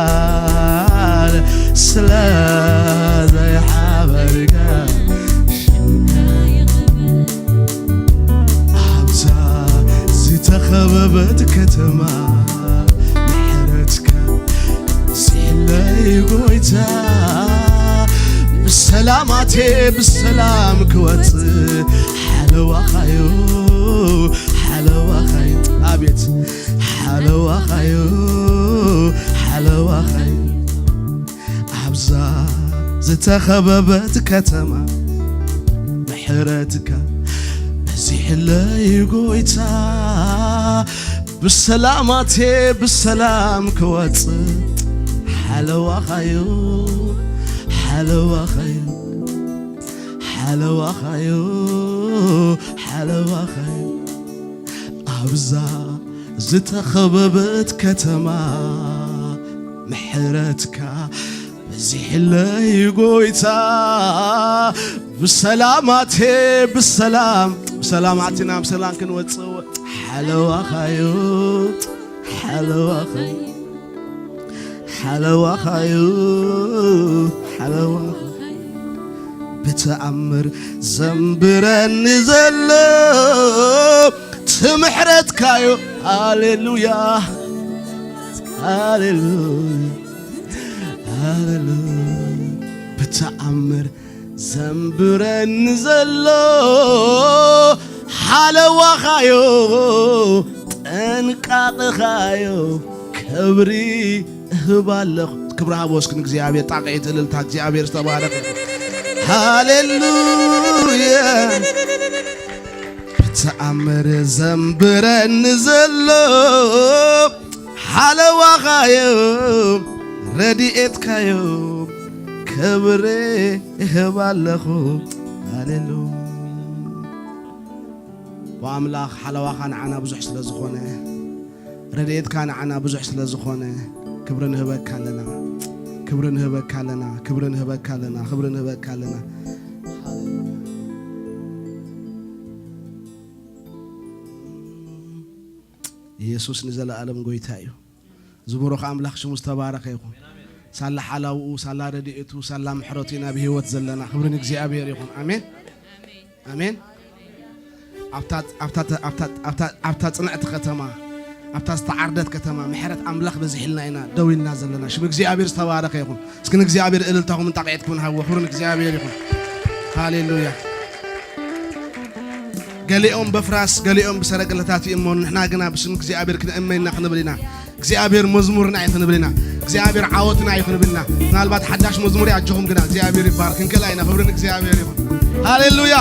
ትበሃል ስለ ዘይሓበርካ ኣብዛ ዝተኸበበት ከተማ ምሕረትካ ስሕለይ ጎይታ ብሰላማቴ ብሰላም ክወፅእ ሓለዋኻዮ ሓለዋኻዮ ኣቤት ሓለዋኻዮ ሓለዋኻዮ ኣብዛ ዝተኸበበት ከተማ ምሕረትካ በዚሕለይ ጎይታ ብሰላማቴ ብሰላም ክወፅእ ሓለዋኻዮ ሓለዋኻዮ ሓለዋኻዮ ሓለዋኻዮ ኣብዛ ዝተኸበበት ከተማ ምሕረትካ በዚሕለይ ጎይታ ብሰላማቴ ብሰላም ብሰላም ኣቲና ብሰላም ክንወፅእ ሓለዋኻዮ ሓለዋኻዮ ሓለዋኻዮ ሓለዋኻዮ ብተኣምር ዘንብረኒ ዘሎ ትምሕረትካዮ ሃሌሉያ ሃሌሉያ ሃሌሉያ ብተኣምር ዘንብረኒ ዘሎ ሓለዋኻዮ ጥንቃቕኻዮ ክብሪ እህብ ኣለኹ ክብሪ ሃቦ እስኪ ንእግዚኣብሔር ጣቕዒት እልልታ እግዚኣብሔር ዝተባረኸ ሃሌሉያ ብተኣምር ዘንብረኒ ዘሎ ሓለዋኻዮ ረድኤትካዮ ክብሪ እህብ ኣለኹ ሃሌሉ ኣምላኽ ሓለዋኻ ንዓና ብዙሕ ስለ ዝኾነ ረድኤትካ ንዓና ብዙሕ ስለ ዝኾነ ክብሪ ንህበካ ኣለና ክብሪ ንህበካ ኣለና ክብሪ ንህበካ ኣለና ክብሪ ንህበካ ኣለና ኢየሱስ ንዘለኣለም ጎይታ እዩ ዝቡሩኽ ኣምላኽ ሽሙ ዝተባረኸ ይኹን ሳላ ሓላውኡ ሳላ ረድኤቱ ሳላ ምሕረቱ ኢና ብህይወት ዘለና ክብሪ ንእግዚኣብሔር ይኹን ኣሜን ኣሜን ኣብታ ኣብታ ኣብታ ኣብታ ኣብታ ጽንዕቲ ከተማ ኣብታ ዝተዓርደት ከተማ ምሕረት ኣምላኽ በዚሕልና ኢና ደው ኢልና ዘለና ሽም እግዚኣብሔር ዝተባረኸ ይኹን እስኪ ንእግዚኣብሔር እልልታኹም እንጣቂዕትኩም ንሃብዎ ክብሪ ንእግዚኣብሔር ይኹን ሃሌሉያ ገሊኦም በፍራስ ገሊኦም ብሰረገላታት ይእመኑ ንሕና ግና ብስም እግዚኣብሔር ክንእመን ኢና ክንብል ኢና እግዚኣብሔር መዝሙርና እዩ ክንብል ኢና እግዚኣብሔር ዓወትና እዩ ክንብል ኢና ምናልባት ሓዳሽ መዝሙር ኣጆኹም ግና እግዚኣብሔር ይባረክ ክንክእላ ኢና ክብሪ ንእግዚኣብሔር ይኹን ሃሌሉያ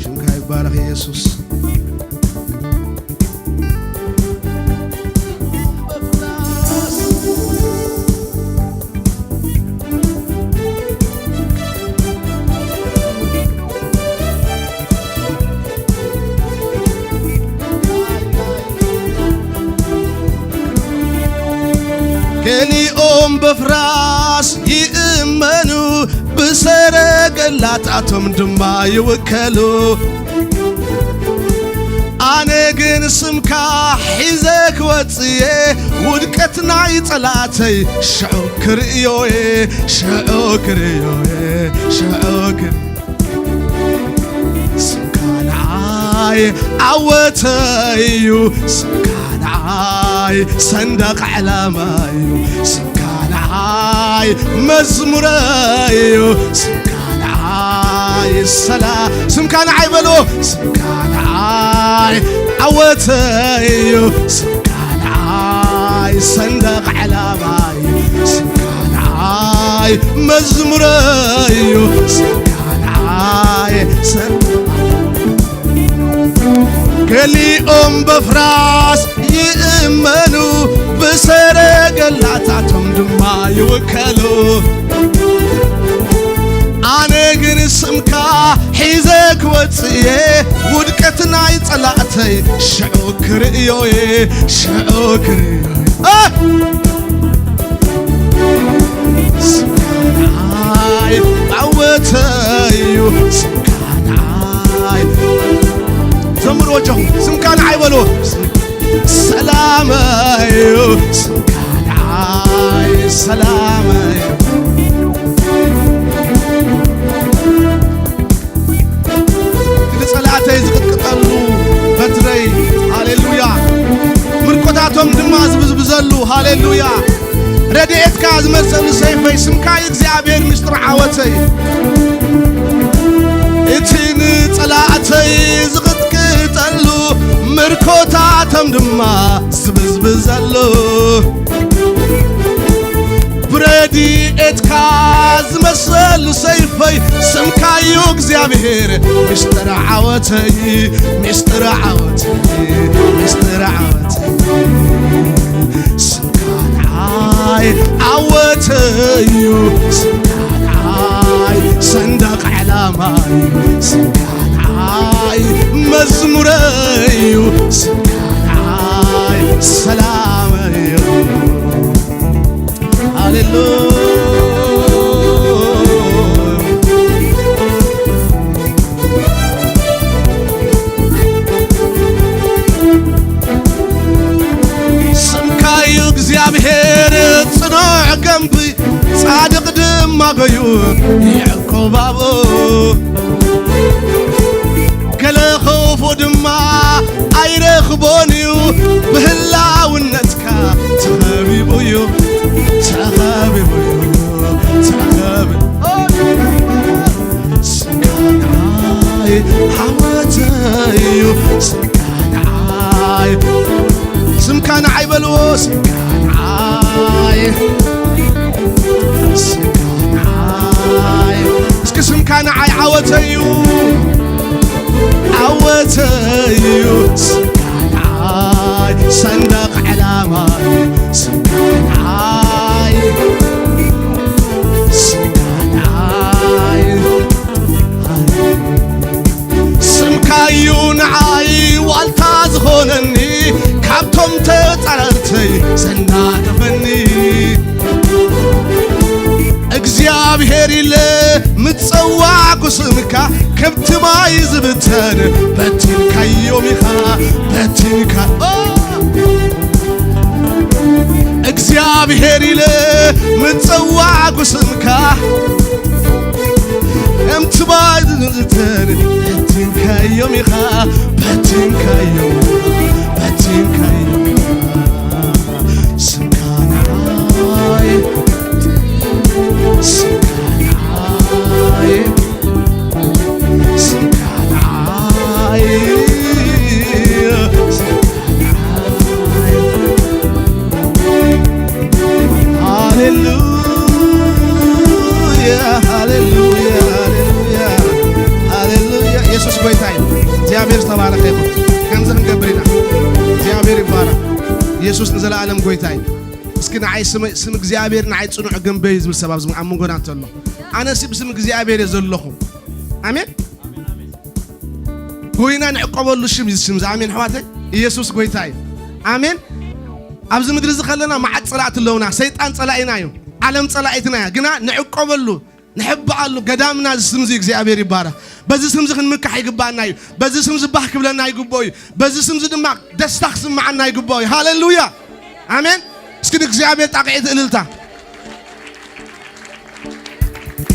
ሽምካ ይባረኽ ኢየሱስ ገሊኦም በፍራስ ይእመኑ ብሰረገላታቶም ድማ ይውከሉ ኣነ ግን ስምካ ሒዘ ክወፅየ ውድቀት ናይ ፀላተይ ሽዑ ክርእዮየ ሽዑ ክርእዮየ ሽዑ ክር ስምካ ንዓይ ዓወተይ እዩ ስምካ ንዓይ ሰንደቕ ዕላማ እዩ ስምካ ንዓይ መዝሙረይ እዩ ስምካ ንዓይ ሰላ ስምካ ንዓይ በልዎ ስምካ ንዓይ ዓወተይ እዩ ስምካ ንዓይ ሰንደቕ ዕላማ እዩ ስምካ መዝሙረዩ ስምካ ንዓይ ሰ-፣ ገሊኦም በፍራስ ይእመኑ፣ ብሰረገላታቶም ድማ ይውከሉ። ኣነ ግን ስምካ ሒዘ ክወጽእ እየ፣ ውድቀት ናይ ጸላእተይ ሽዑ ክርእዮ እየ፣ ሽዑ ክርእዮ እየ። እ! ስምካ ንዓይ ዓወተይ እዩ፣ ስምካ ንዓይ። ዘምሩ ወጀኹም፣ ስምካ ንዓይ በልዎ። ሰላመይ እዩ፣ ስምካ ንዓይ ሰላመይ። ንጸላእተይ ዝቕጥቅጠሉ በትረይ፣ ሃሌሉያ። ምርኮታቶም ድማ ዝብዝብዘሉ፣ ሃሌሉያ። ረድኤትካ ዝመሰሉ ሰይፈይ፣ ስምካ እዩ እግዚኣብሔር ምስጢር ዓወተይ። እቲ ንጸላእተይ ዝቕጥቅጠሉ፣ ምርኮታቶም ድማ ዝብዝብዘሉ። ብረድኤትካ ዝመሰሉ ሰይፈይ፣ ስምካዩ እግዚኣብሔር ምስጢር ዓወተይ፣ ምስጢር ዓወተይ፣ ምስጢር ዓወተይ። ስምካ ንዓይ ዓወተዩ፣ ስምካ ንዓይ ሰንደቕ ዕላማዩ፣ ስምካ ንዓይ መዝሙረዩ፣ ስምካ ንዓይ ሰላመዩ። ሃሌሉያ። ስምካዩ እግዚኣብሔር ጽኑዕ ግንቢ፣ ጻድቕ ድማ ገዩ ይዕቆብ ኣብኡ። ገለ ክፉእ ድማ ኣይረኽቦን እዩ፣ ብህላውነትካ ተኸቢቡ እዩ፣ ተኸቢቡ እዩ፣ ተኸቢ-፣ ስምካ ንዓይ ዓወተይ እዩ፣ ስምካ ንዓይ፣ ስምካ ንዓይ በልዎ፣ ስምካ ንዓይ፣ ስምካ ንዓይ። እስኪ ስምካ ንዓይ ዓወተይ እዩ፣ ዓወተይ እዩ፣ ስምካ ንዓይ ሰንደቕ ዕላማ፣ ስምካ ንዓይ፣ ስምካ ንዓይ። ስምካዩ ንዓይ ዋልታ ዝኾነኒ፣ ካብቶም ተጻረርተይ ዘናገፈኒ። እግዚኣብሔር ኢለ ምጸዋዕኩ ስምካ፣ ከብቲ ማይ ዝብተን በቲንካዮም ኢኻ፣ በቲንካ-፣ ኦ! እግዚኣብሔር ኢለ ምጸዋዕኩ ስምካ፣ ከምቲ ባይ ዝንዝተን በቲንካዮም ኢኻ፣ በቲንካዮም ኢኻ፣ በቲንካዮም ኢኻ። ስምካ ንዓይ፣ ስምካ ንዓይ፣ ስምካ ንዓይ፣ ስምካ ንዓይ። ሃሌሉያ፣ ሃሌሉያ፣ ሃሌሉያ፣ ሃሌሉያ። ኢየሱስ ጎይታ እዩ። እግዚኣብሔር ዝተባረኸ ይኹን። ከምዚ ክንገብር ኢና። እግዚኣብሔር ይባረኽ። ኢየሱስ ንዘለኣለም ጎይታ እዩ። እስኪ ንዓይ ስም፣ ስም እግዚኣብሔር ንዓይ ጽኑዕ ግንበይ ዝብል ሰብ ኣብዚ ኣብ መንጎና እንተሎ፣ ኣነሲ ብስም እግዚኣብሔር እየ ዘለኹ። ኣሜን። ጎይና ንዕቆበሉ ሽም እዩ፣ ሽም እዚ። ኣሜን ኣሕዋተይ፣ ኢየሱስ ጎይታ እዩ። ኣሜን። ኣብዚ ምድሪ እዚ ከለና መዓት ጸላእቲ ኣለውና። ሰይጣን ጸላኢና እዩ፣ ዓለም ጸላኢትና እያ። ግና ንዕቆበሉ፣ ንሕብኣሉ ገዳምና እዚ ስም እዚ እግዚኣብሔር ይባረኽ። በዚ ስም እዚ ክንምካሕ ይግባኣና እዩ። በዚ ስም እዚ ባህ ክብለና ይግብኦ እዩ። በዚ ስም እዚ ድማ ደስታ ክስምዓና ይግብኦ እዩ። ሃሌሉያ፣ ኣሜን። እስኪ ንእግዚኣብሔር ጣቕዒት እልልታ።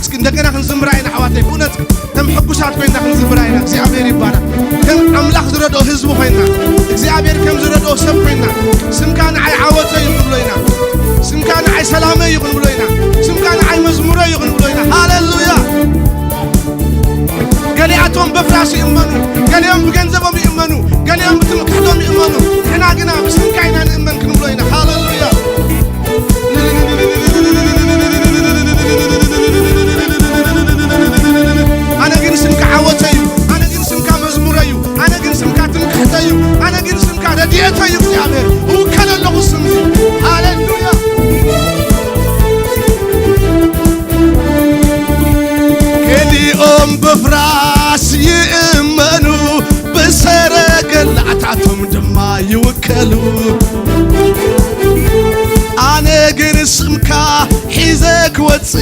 እስኪ እንደገና ክንዝምራ ኢና ኣሕዋተይ። ብእውነት ከም ሕጉሳት ኮይና ክንዝምራ ኢና። እግዚኣብሔር ይባረኽ። ከም ኣምላኽ ዝረድኦ ህዝቢ ኮይና፣ እግዚኣብሔር ከም ዝረድኦ ሰብ ኮይና፣ ስምካ ንዓይ ዓወተይ እዩ ክንብሎ ኢና። ስምካ ንዓይ ሰላመይ እዩ ክንብሎ ኢና። ስምካ ንዓይ መዝሙረይ እዩ ክንብሎ ኢና። ሃሌሉያ። ገሊኣቶም በፍራስ ይእመኑ፣ ገሊኦም ብገንዘቦም ይእመኑ፣ ገሊኦም ብትምክሕቶም ይእመኑ። ንሕና ግና ብስምካ ኢና ንእመን ክንብሎ ኢና። ሃሌሉያ።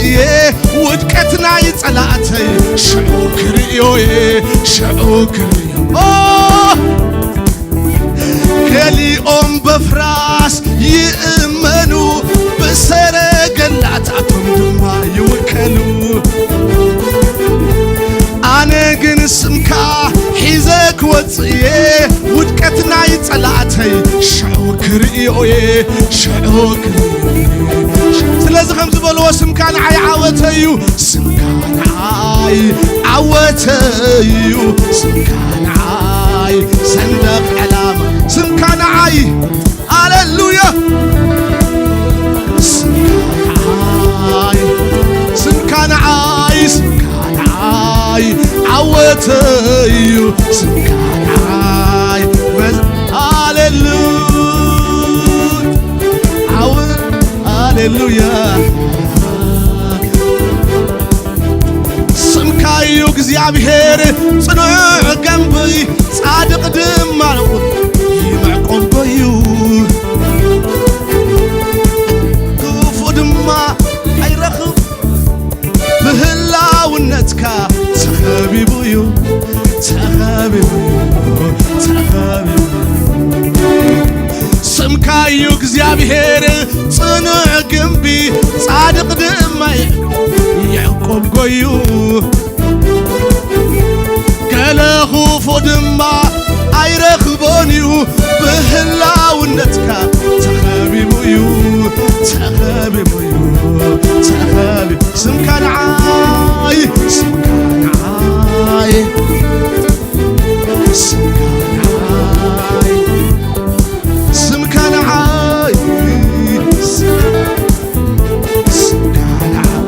እየ ውድቀት ናይ ጸላእተይ ሽዑ ክርእዮ እየ ሽዑ ክርእዮ። ኦ! ገሊኦም በፍራስ ይእመኑ፣ ብሰረገላታቶም ድማ ይውከሉ። ኣነ ግን ስምካ ሒዘ ክወጽእ እየ፣ ውድቀት ናይ ጸላእተይ ሽዑ ክርእዮ እየ፣ ሽዑ ክርእዮ እየ። ስለዚ ከምዚ በልዎ፣ ስምካ ንዓይ ዓወተይ እዩ፣ ስምካ ንዓይ ዓወተይ እዩ፣ ስምካ ንዓይ ሰንደቕ ዕላማ፣ ስምካ ንዓይ፣ ሃሌሉያ፣ ስምካ ንዓይ፣ ስምካ ንዓይ፣ ስምካ ንዓይ ዓወተይ እዩ፣ ስምካ ንዓይ መዝ-፣ ሃሌሉ-፣ ዓወ-፣ ሃሌሉያ። ስምካ እዩ እግዚኣብሔር ጽኑዕ ገንብይ፣ ጻድቕ ድማ ይምዕቆብ ጎዩ። ክፉእ ድማ ኣይረኽብ፣ ብህላውነትካ ተኸቢቡ እዩ፣ ተኸቢቡ እዩ፣ ተኸቢቡ እዩ። ስምካ እዩ እግዚኣብሔር ጽኑዕ ግንቢ፣ ጻድቕ ድማ ይ-፣ ያዕቆብ ጎዩ። ገለ ክፉእ ድማ ኣይረኽቦን እዩ፣ ብህላውነትካ ተኸቢቡ እዩ፣ ተኸቢቡ እዩ፣ ተኸቢቡ። ስምካ ንዓይ፣ ስምካ ንዓይ፣ ስምካ ንዓይ፣ ስምካ ንዓይ፣ ስምካ ንዓይ።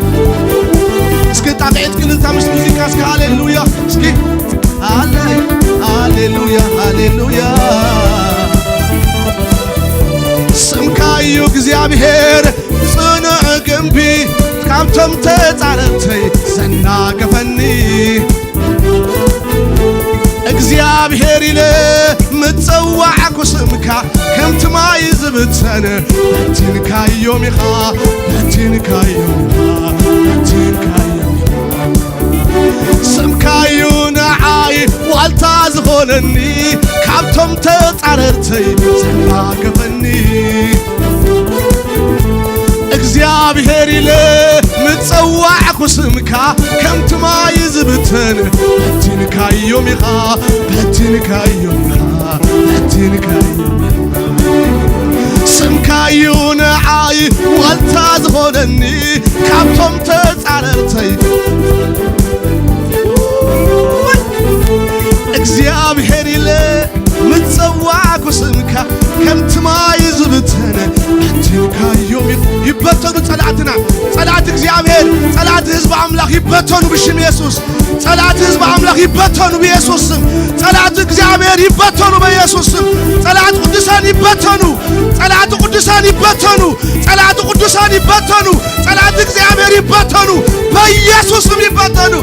እስኪ ጣቕዒት ቅልልታ ምስ ሙዚቃ እስኪ ሃሌሉያ፣ እስኪ ሃሌ-፣ ሃሌሉያ፣ ሃሌሉያ። ስምካ እዩ እግዚኣብሔር ጽኑዕ ግንቢ፣ ካብቶም ተጻረርተይ ዘናገፈኒ። እግዚኣብሔር ኢለ ምጸዋዕኩ ስምካ፣ ከምቲ ማይ ዝብተን በቲንካዮም ኢኻ፣ በቲንካዮም ኢኻ፣ በቲንካዮም ኢኻ። ስምካዩ ንዓይ ዋልታ ዝኾነኒ፣ ካብቶም ተጻረርተይ ዘናገፈኒ። እግዚኣብሔር ኢለ ምጸዋዕኩ ስምካ፣ ከምቲ ማይ ዝብተን በቲንካዮም ኢኻ፣ በቲንካዮም ኢኻ፣ በቲንካዮም ኢኻ። ስምካዩ ንዓይ ዋልታ ዝኾነኒ፣ ካብቶም ተጻረርተይ እግዚኣብሔር ኢለ ምጸዋዕኩ ስምካ፣ ከምቲ ማይ ዝብተነ በቲንካዮም ይ-፣ ይበተኑ ጸላእትና። ጸላእቲ እግዚኣብሔር፣ ጸላእቲ ህዝቢ ኣምላኽ ይበተኑ ብሽም የሱስ። ጸላእቲ ህዝቢ ኣምላኽ ይበተኑ ብየሱስ ስም። ጸላእቲ እግዚኣብሔር ይበተኑ በየሱስ ስም። ጸላእቲ ቅዱሳን ይበተኑ። ጸላእቲ ቅዱሳን ይበተኑ። ጸላእቲ ቅዱሳን ይበተኑ። ጸላእቲ እግዚኣብሔር ይበተኑ። በየሱስ ስም ይበተኑ።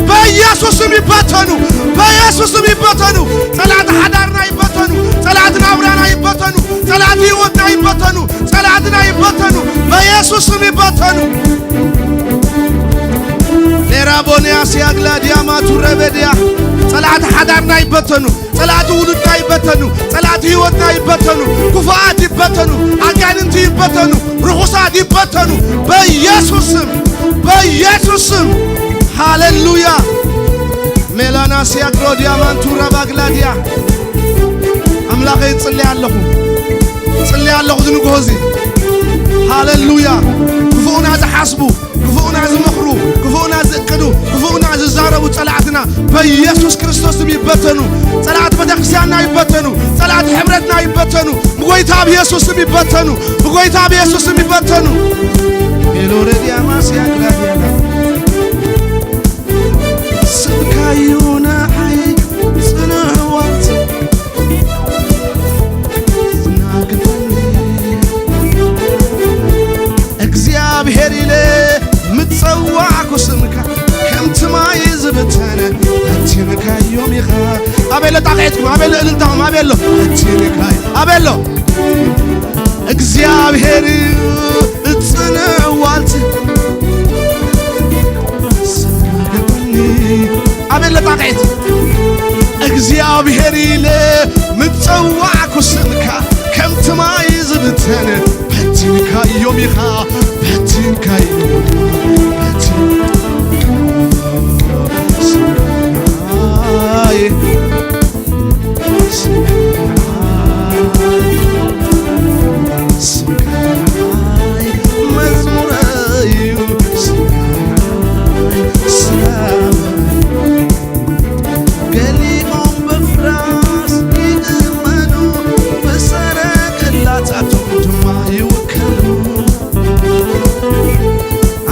በየሱስ ስም ይበተኑ። በየሱስ ስም ይበተኑ። ጸላእቲ ሓዳርና ይበተኑ። ጸላእቲ ናብራና ይበተኑ። ጸላእቲ ህይወትና ይበተኑ። ጸላእትና ይበተኑ። በየሱስ ስም ይበተኑ። ሌራቦንያ ሲያግላ ዲያማ ቱረበድያ። ጸላእቲ ሓዳርና ይበተኑ። ጸላእቲ ውሉድና ይበተኑ። ጸላእቲ ህይወትና ይበተኑ። ክፉኣት ይበተኑ። ኣጋንንቲ ይበተኑ። ርኹሳት ይበተኑ። በኢየሱስ ስም፣ በኢየሱስ ስም። ሃሌሉያ። ሜላናስያ ግሮድያ ማንቱራ ባግላድያ። ኣምላኸይ እጽሊ ኣለኹ። እጽሊ ኣለኹ ዝንግሆ እዚ። ሃሌሉያ። ክፉእና ዝሓስቡ፣ ክፉእና ዝመኽሩ፣ ክፉእና ዝእቅዱ፣ ክፉእና ዝዛረቡ ጸላእትና በኢየሱስ ክርስቶስ ስም ይበተኑ። ጸላእት ቤተክርስትያንና ይበተኑ። ጸላእት ሕብረትና ይበተኑ። ብጎይታ ብየሱስ ስም ይበተኑ። ብጎይታ ብየሱስ ስም ይበተኑ። ሜሎሬድያ ማስያ ግራድያና ስምካዩ ንዓይ ጽንዕዋት ዝናግፈኒ። እግዚኣብሔር ኢለ ምጸዋዕኩ ስምካ፣ ከምቲ ማይ ዝብተነ በቲንካዮም ኢኻ። ኣበሎ ጣቕዒትኩም፣ ኣበሎ እልልታኹም፣ ኣበሎ በቲንካዮ፣ ኣበሎ እግዚኣብሔር እዩ ጽንዕዋት ኣቤለ ጣቕዒት እግዚኣብሔር ኢለ ምጸዋዕኩ ስምካ ከምቲ ማይ ዝብተን በቲንካዮም ኢኻ በቲንካዮም በቲንካይ ስምካይ መዝሙረዩ ስምካይ ሰላም ገሊኦም በፍራስ ይእመኑ ብሰረገላታቶም ድማ ይውከሉ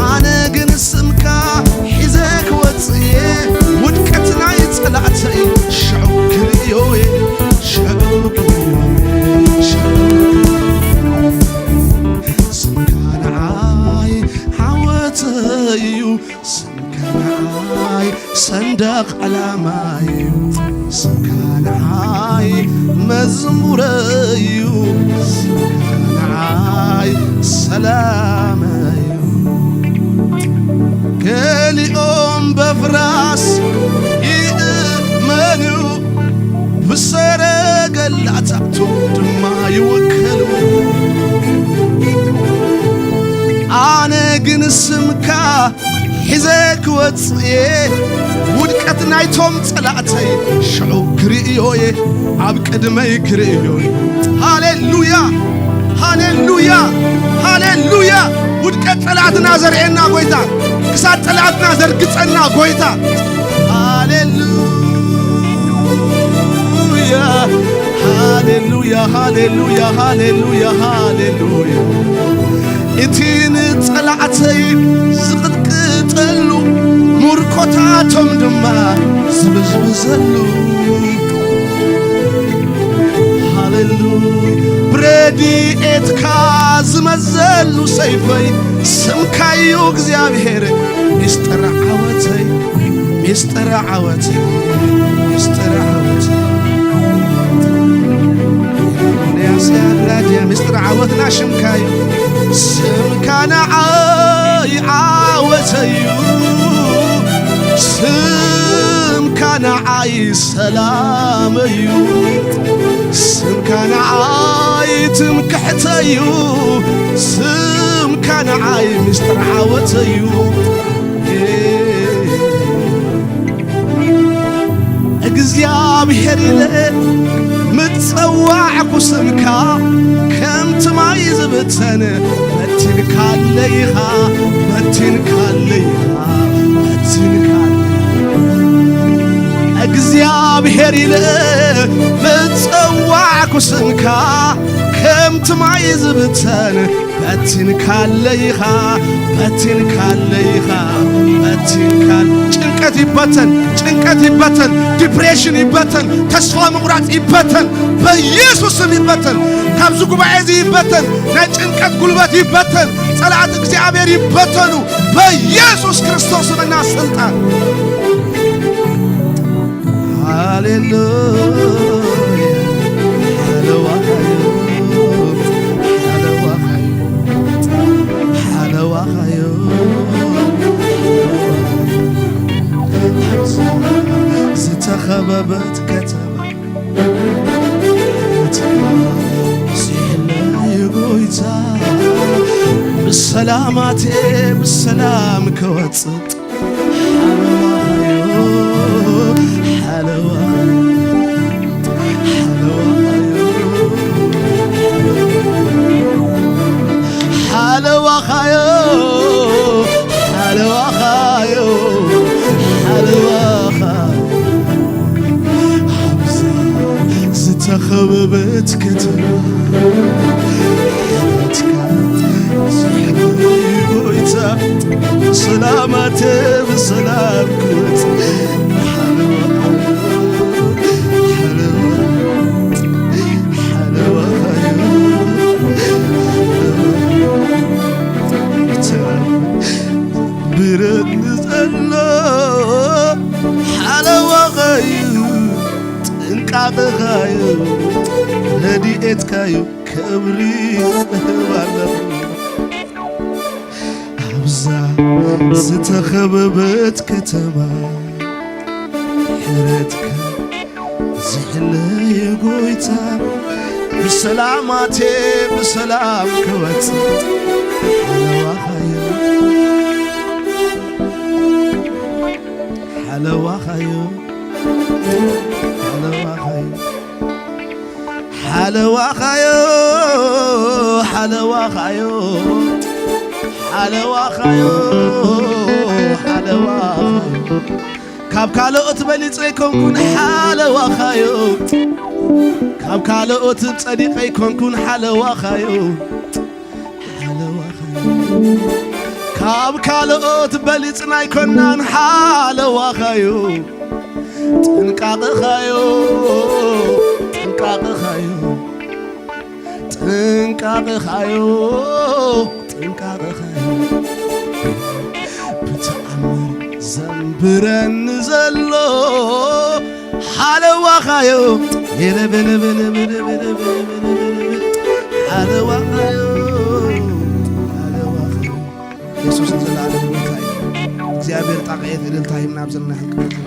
ኣነ ግን ስምካ ሒዘ ክወፅእ እየ ውድቀት ናይ ፀላእተይ ሽዑ ክርእዮ እየ ሽዑ ክርእዮ እየ ሽዑ ክርእዮ እየ ስምካ ንዓይ ዓወተይ እዩ ስምካ ንዓይ ሰንደቕ ዕላማይ እዩ ስምካ ንዓይ መዝሙረይ እዩ ስምካ ንዓይ ሰላመይ እዩ ገሊኦም በፍራስ ይእመኑ ብሰረገላታቶም ድማ ይውከሉ ኣነ ግን ስምካ ሒዘ ክወፅእ እየ ውድቀት ናይቶም ፀላእተይ ሽዑ ክርእዮ እየ ኣብ ቅድመይ ክርእዮ እየ ሃሌሉያ ሃሌሉያ ሃሌሉያ ውድቀት ፀላእትና ዘርእየና ጎይታ ክሳብ ፀላእትና ዘርግፀና ጎይታ ሃሌሉያ ሃሌሉያ ሃሌሉያ ሃሌሉያ ሃሌሉያ እቲ ንጸላእተይ ዝቕጥቅጠሉ ምርኮታቶም ድማ ዝብዝብዘሉ ሃሌሉያ ብረድኤትካ ዝመዘሉ ሰይፈይ ስምካዩ እግዚኣብሔር ሚስጥር ዓወተይ ሚስጥር ዓወት ሚስጥር ዓወት ኔያስያድራድያ ሚስጥር ዓወትና ሽምካዩ ስምካ ንዓይ ዓወተዩ ስምካ ንዓይ ሰላመዩ ስምካ ንዓይ ትምክሕተዩ ስምካ ንዓይ ሚስጥር ዓወተዩ እግዚኣብሔር ኢለ ምጸዋዕኩ ስምካ ከምቲ ማይ ዝብተን በቲንካለይኻ በቲንካለይኻ በቲንካለ እግዚኣብሔር ኢለ ምጸዋዕኩ ስምካ ከምቲ ማይ ዝብተን በቲንካለይኻ በቲንካለይኻ በቲንካል ጭንቀት ይበተን ጭንቀት ይበተን ዲፕሬሽን ይበተን ተስፋ ምቑራጽ ይበተን በኢየሱስ ስም ይበተን ካብዚ ጉባኤ እዚ ይበተን ናይ ጭንቀት ጉልበት ይበተን ጸላእት እግዚኣብሔር ይበተኑ በኢየሱስ ክርስቶስ ስምና ስልጣን ሃሌሉያ ሓለዋኸዮ ሓለዋኸዮ ሓለዋኸዮ ዝተኸበበት ከተማ ብስሕለዩ ጎይታ ብሰላማቴ ብሰላም ከወፅእ ሓለዋኻዮ ሓለዋኻዮ ሓለዋኻ ዝተኸበበት ከተማ ሕይወትካ ዝሕሉ ጎይታ ሰላማተ ብሰላም ክወፅ ሓለዋ ሓለዋ ሓለዋ ብረት ንዘሎ ሓለዋኸዩ ጥንቃቐኻዩ ረድኤትካዩ ክብሪ እህብ ኣለኹ ኣብዛ ዝተኸበበት ከተማ ምሕረትካ ዝሕለየ ጎይታ፣ ብሰላማቴ ብሰላም ክወጽእ ሓለዋኻዮ፣ ሓለዋኻዮ፣ ሓለዋኻዮ፣ ሓለዋኻዮ፣ ሓለዋኻዮ፣ ሓለዋኻዮ፣ ሓለዋኻዮ። ካብ ካልኦት በሊጸ ኣይኮንኩን ሓለዋኻዮ፣ ካብ ካልኦት ጸዲቐ ኣይኮንኩን ሓለዋኻዮ፣ ሓለዋኻዮ። ካብ ካልኦት በሊጽና ኣይኮናን ሓለዋኻዮ፣ ጥንቃቕኻዮ፣ ጥንቃቕኻዮ፣ ጥንቃቕኻዮ፣ ጥንቃቕኻዮ። ብተኣምር ዘንብረኒ ዘሎ ሓለዋኻዮ፣ የለበለበለበለበለበለበለበለ ሓለዋኻዮ፣ ሓለዋኻዮ። የሱስ ንዘለኣለም ጎይታ እዩ። እግዚኣብሔር ጣቕዒት እልልታ ሂብና ኣብ ዘለና ክንቅመጥ ኢና።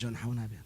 ጆን ሓውና ብያ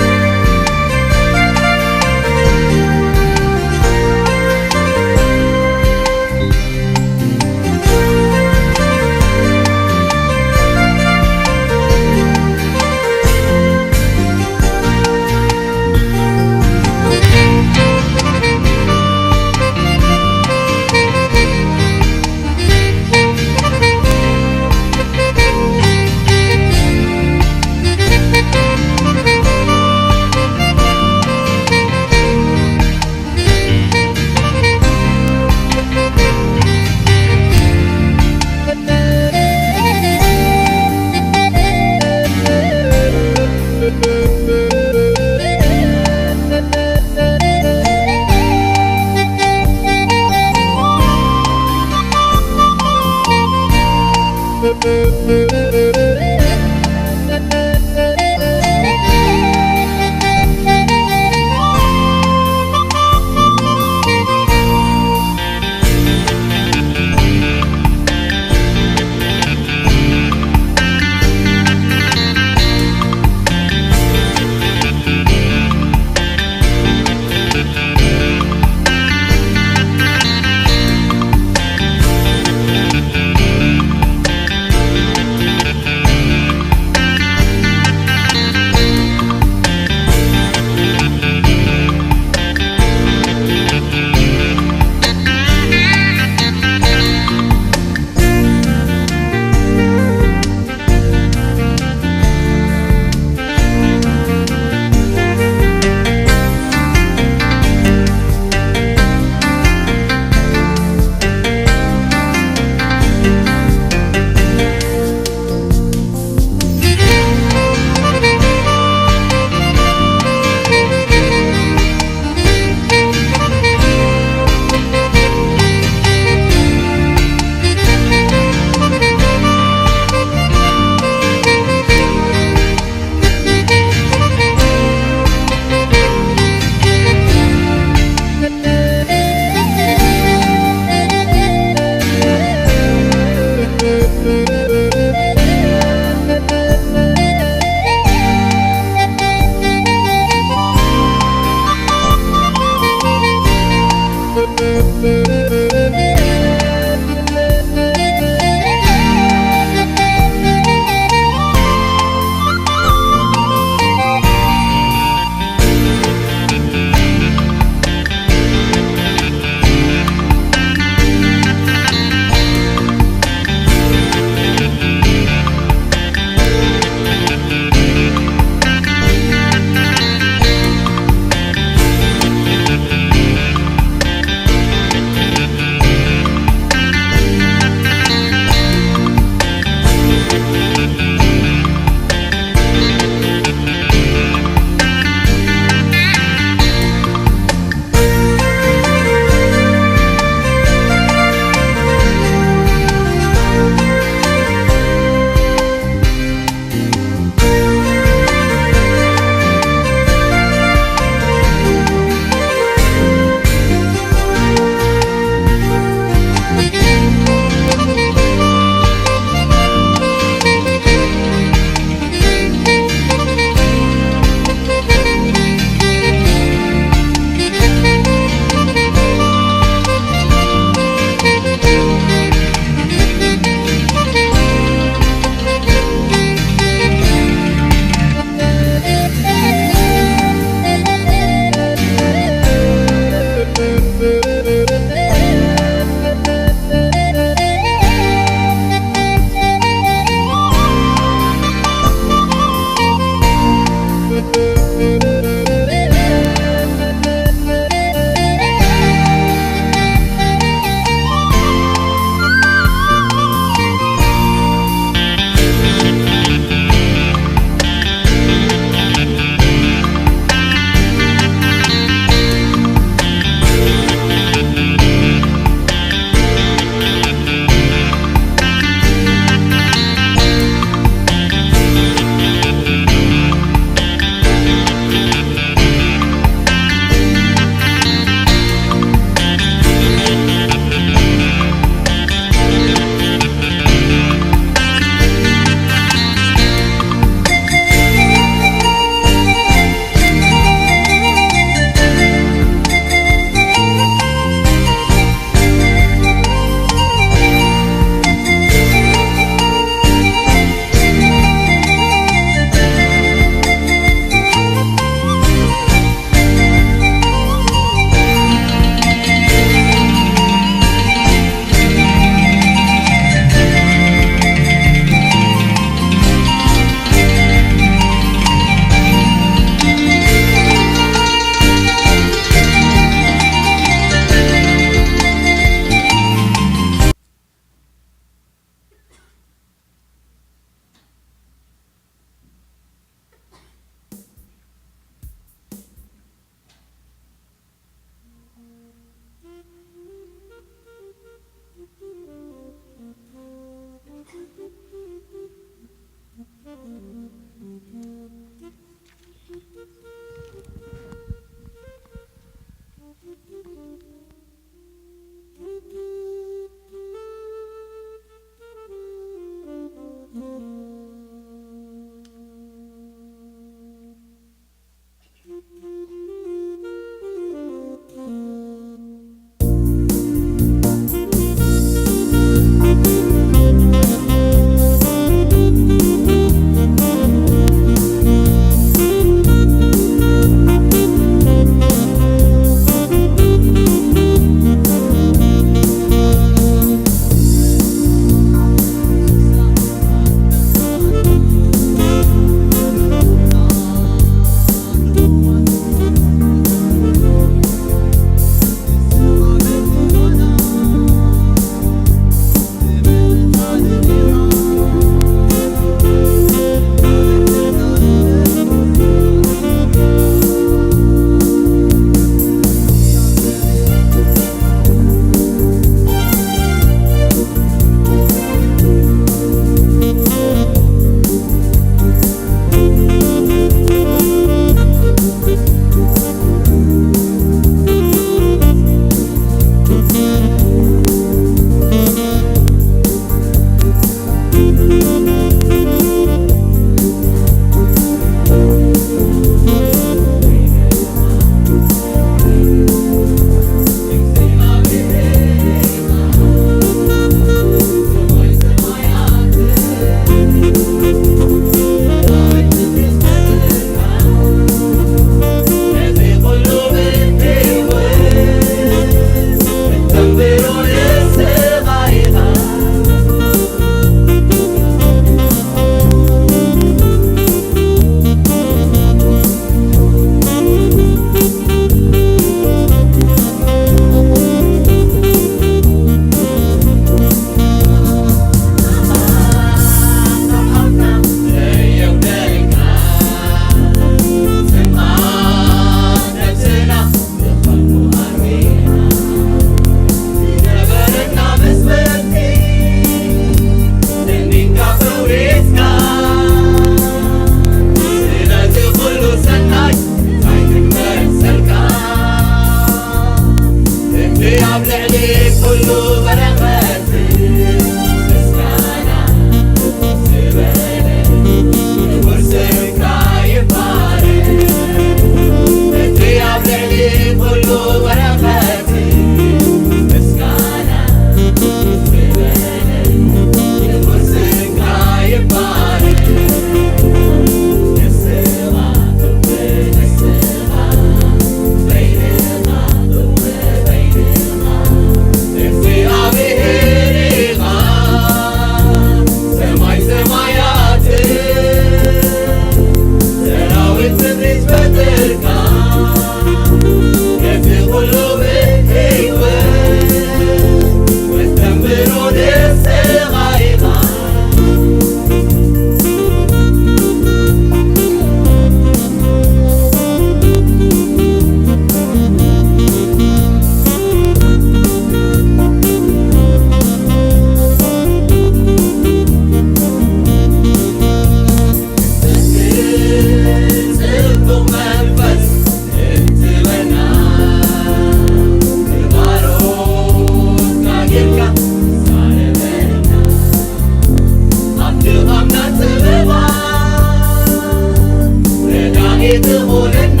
ትኹልና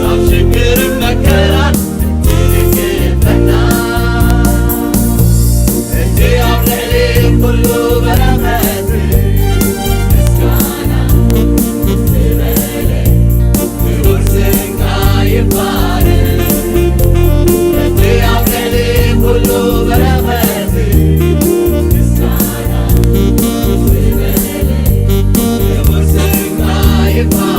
ኣብ ሽግርን መከራን እትድግፈና እቲ ኣብ ልዕሊ ኩሉ በረኸት ምስጋና ዝበለ ክቡር ስምካ ይባረክ። እቲ ኣብ ልዕሊ ኩሉ በረኸት ምስጋና ዝበለ ክቡር ስምካ ይባረክ።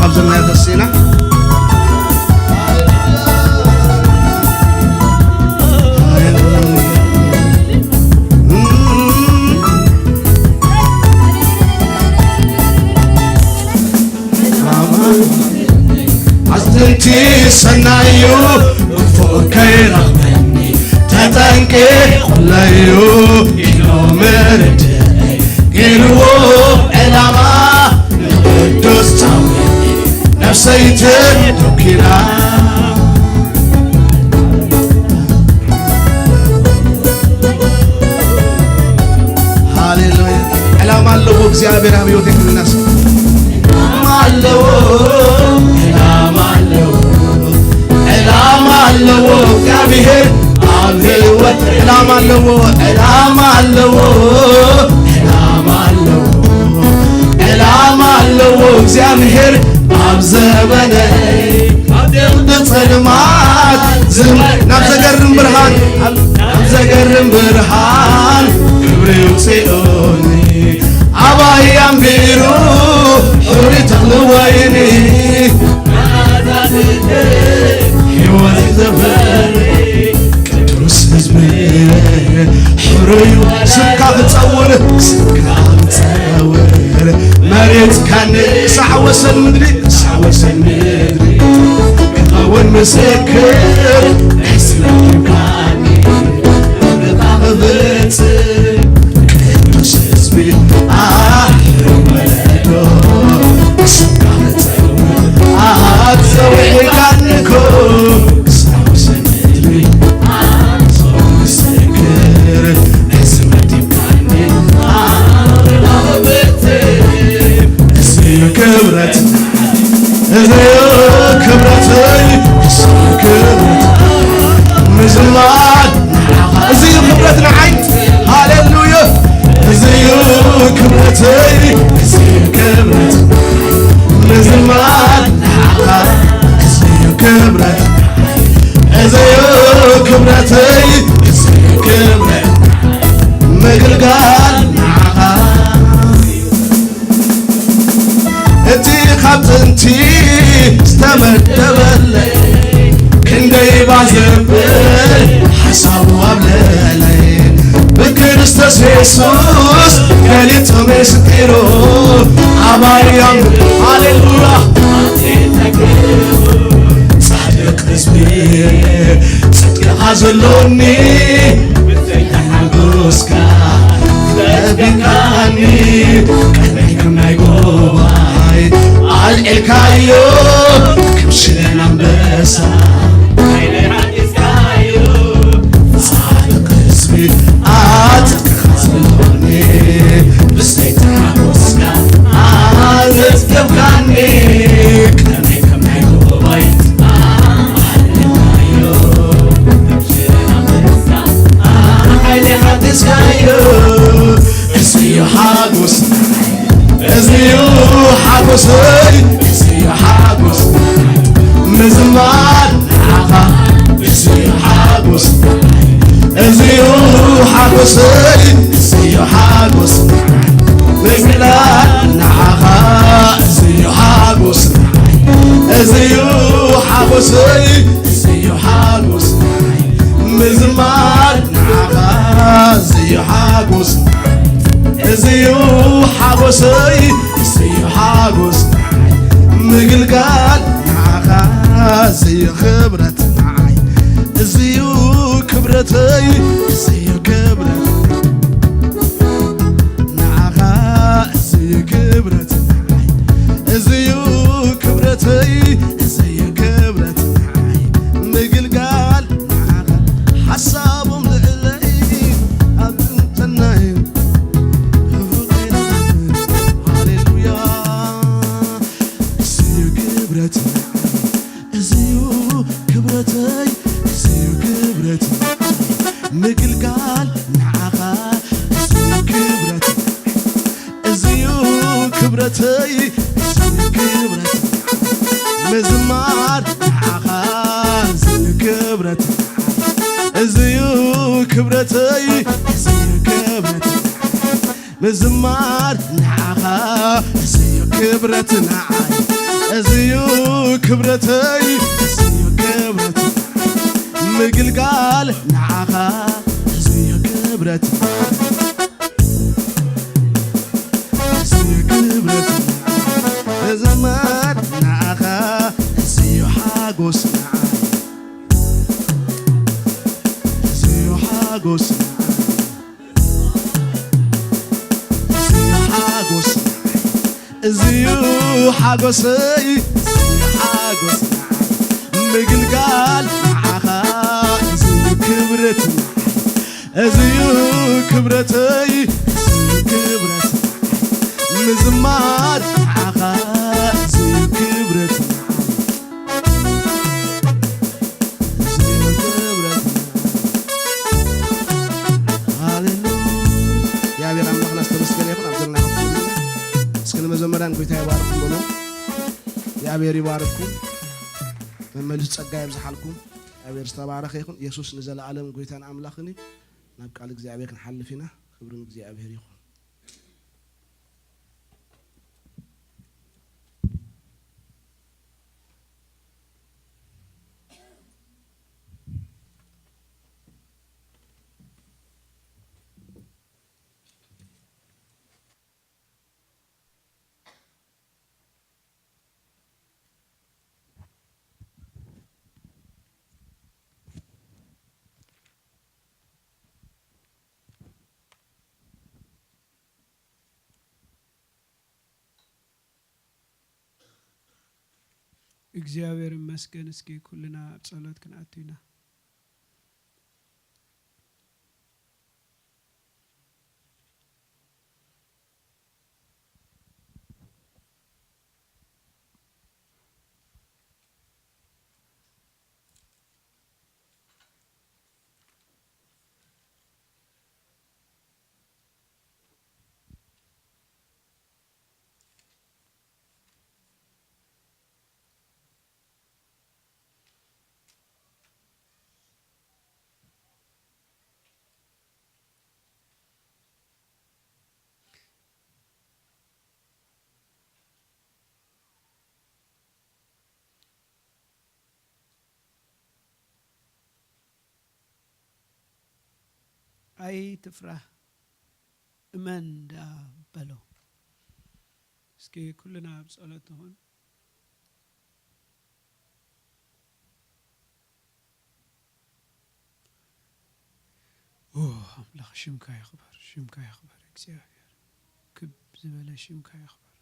ካብ ዘለና ተሲና። ኣማን። ኣትንቲ ሰናዩ ክፉእ ከይረኽበኒ ተጠንቂቑለዩ ኢሎ መርድእ ገይርዎ ዕላማ ንቅዱስ ዳዊት ነፍሰይ ተወኪላ። ሃሌሉያ። ዕላማ ኣለዎ እግዚኣብሔር ኣብ ህይወተይ ክብልና እስኪ። ዕላማ ኣለዎ፣ ዕላማ ኣለዎ፣ ዕላማ ኣለዎ እግዚኣብሔር ኣብ ህይወት። ዕላማ ኣለዎ፣ ዕላማ ኣለዎ፣ ዕላማ ኣለዎ፣ ዕላማ ኣለዎ እግዚኣብሔር ኣብ ዘመነይ። ካብ ድቕድቕ ጸልማት ዝም-፣ ናብ ዘገርም ብርሃን፣ ናብ ዘገርም ብርሃን ክብሪ ውፅኦኒ። ኣባይ ኣንቢሩ ሕሩይ ተኽሊ ወይኒ፣ ህይወት ዘፈሪ ቅዱስ ህዝቢ ሕሩይ ስምካ ክጸውር፣ ስምካ ክጸውር። መሬት ካን ክሳዕ ወሰን ምድሪ፣ ክሳዕ ወሰን ምድሪ ክኸውን ምስክር፣ እስለምካኒ እምነታ ክፍጽም ቅዱስ ህዝቢ ኣሕሩይ ወለዶ ስምካ ክጸውር። ኣጸዊዕካኒ እኮ ክሳዕ ወሰን ምድሪ። ምስክር እዚ መዲካኒ ኣረጋግጥ። እዚ ክብረት፣ እዚ ክብረተይ፣ እዚ ክብረት ምዝማር ንዓኻ። እዚ ክብረት ንዓይ። ሃሌሉያ። እዚ ክብረተይ፣ እዚ ክብረት ምዝማር ንዓኻ። እዚ ክብረት፣ እዚ ክብረተይ፣ እዚ ክብረት ምግልጋል ንዓኻ። እቲ ካብ ጥንቲ ዝተመደበለይ ክንደይ ባህ ዘብል ሓሳቡ ኣብ ልዕለይ ብክርስቶስ የሱስ ገሊጹ ምስጢሩ ኣባይ ኣም-፣ ሃሌሉያ። ጻድቅ ህዝቢ ጽድቅኻ ዘሎኒ ብዘይተሓጎስካ ጸቢቕካኒ ቀድመይ ከም ናይ ጎባይ ኣልዒልካዮ ከም ሽለን ኣንበሳ ሓይለይ ሓዲስካዮ ጻድቅ ህዝቢ ኣጽድቅኻ ዘሎኒ ብዘይተሓጎስካ ኣዘዝገብካኒ ቀድመይ ከም ናይ ጎባይ እዚ እዩ ሓጎስ፣ እዚ እዩ ሓጎሰይ፣ እዚ እዩ ሓጎስ፣ ምዝማር ንዓኻ፣ እዚ እዩ ሓጎስ፣ እዚ እዩ ሓጎሰይ፣ እዚ እዩ ሓጎስ፣ ምዝማር ንዓኻ፣ እዚ እዩ ሓጎስ፣ እዚ እዩ ሓጎሰይ፣ እዚ እዩ ሓጎስ፣ ምዝማር ንዓኻ፣ እዚ እዩ ሓጎስ፣ እዚ እዩ ሓጎሰይ፣ እዚ እዩ ሓጎስ፣ ምግልጋል ንዓኻ፣ እዚ እዩ ክብረት ንዓይ፣ እዚ እዩ ክብረተይ፣ እዚ እዩ ክብረት ንዓኻ፣ እዚ እዩ ክብረት ንዓይ፣ እዚ እዩ ክብረተይ፣ እዚ እዩ ክብረት ንዓይ፣ ምግልጋል ንዓኻ፣ ሓሳቦም ልዕለይ ኣብ ጥንተናይ ክፉእ ከይረኽብ። ሃሌሉያ። እዚ እዩ ክብረት ንዓይ፣ እዚ እዩ ክብረተይ፣ እዚ እዩ ክብረት ንዓይ፣ ምግልጋል ንዓኻ፣ እዚ እዩ ክብረት ንዓይ። እዚ እዩ ክብረተይ፣ እዚ እዩ ክብረት፣ ምዝማር ንዓኻ፣ እዚ እዩ ክብረት፣ እዚ እዩ ክብረተይ፣ እዚ እዩ ክብረት፣ ምዝማር ንዓኻ፣ እዚ እዩ ክብረት ንዓይ እዚዩ ክብረተይ፣ እዚዩ ክብረት ምግልጋል ንዓኻ እዚዩ ክብረት፣ እዚዩ ክብረት ንዓይ፣ ክዘመር ንዓኻ እዚዩ ሓጎስ ንዓይ፣ እዚዩ ሓጎስ ንዓይ። እዚዩ ሓጎስ፣ እዚዩ ሓጎሰይ፣ እዚዩ ሓጎስ፣ ምግልጋል ንዓኻ፣ እዚዩ ክብረት፣ እዚዩ ክብረተይ፣ እዚዩ ክብረት፣ ምዝማር ንዓኻ፣ እዚዩ ክብረት። ሃሌሉያ። እግዚኣብሔር ኣምላኽና ዝተመስገነ ይኹን። ኣብ ዘለና ሃብቲ እስኪ ንመዘመራን ጎይታ ይባርኩም በሉ። እግዚኣብሔር ይባርኩም። መመልሱ ጸጋ የብዝሓልኩም። እግዚኣብሔር ዝተባረኸ ይኹን። የሱስ ንዘለኣለም ጎይታን ኣምላኽን እዩ። ናብ ቃል እግዚኣብሔር ክንሓልፍ ኢና። ክብሪ ንእግዚኣብሔር ይኹን። እግዚኣብሔር ይመስገን። እስኪ ኩልና ኣብ ጸሎት ክንኣቱ ኢና። ኣይትፍራህ፣ እመን ደኣ በሎ። እስኪ ኩልና ኣብ ጸሎት ንኹን። ኦ፣ ኣምላኽ ሽምካ ይኽበር፣ ሽምካ ይኽበር እግዚኣብሔር። ክብ ዝበለ ሽምካ ይኽበር።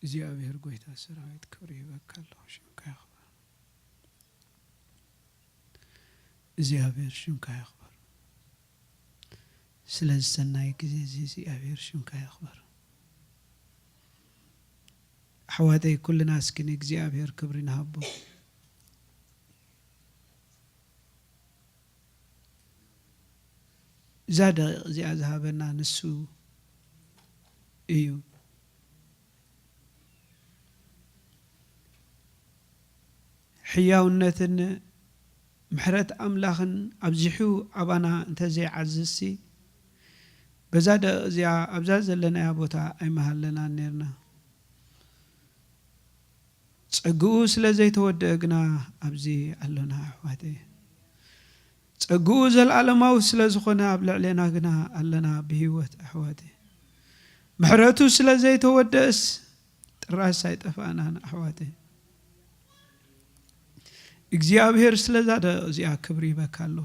እግዚኣብሔር ጎይታ ሰራዊት ክብሪ ይበካ ኣለኹ፣ ሽምካ ይኽበር። እግዚኣብሔር ሽምካ ይኽበር። ስለዚ ሰናይ ግዜ እዚ እግዚኣብሔር ሽምካ ይኽበር። ኣሕዋተይ ኩልና እስኪ ንእግዚኣብሔር ክብሪ ንሃቦ። እዛ ደቂቕ እዚኣ ዝሃበና ንሱ እዩ። ሕያውነትን ምሕረት ኣምላኽን ኣብዚሑ ኣባና እንተዘይዓዝዝሲ፣ በዛ ደቂቕ እዚኣ ኣብዛ ዘለናያ ቦታ ኣይምሃለናን ኔርና። ጸግኡ ስለ ዘይተወደአ ግና ኣብዚ ኣሎና ኣሕዋተይ። ጸግኡ ዘለኣለማዊ ስለ ዝኾነ ኣብ ልዕሌና ግና ኣለና ብህይወት ኣሕዋተይ። ምሕረቱ ስለ ዘይተወደእስ ጥራስ ኣይጠፋእናን ኣሕዋተይ። እግዚኣብሔር ስለዛ ደቂቕ እዚኣ ክብሪ ይበካ ኣሎ።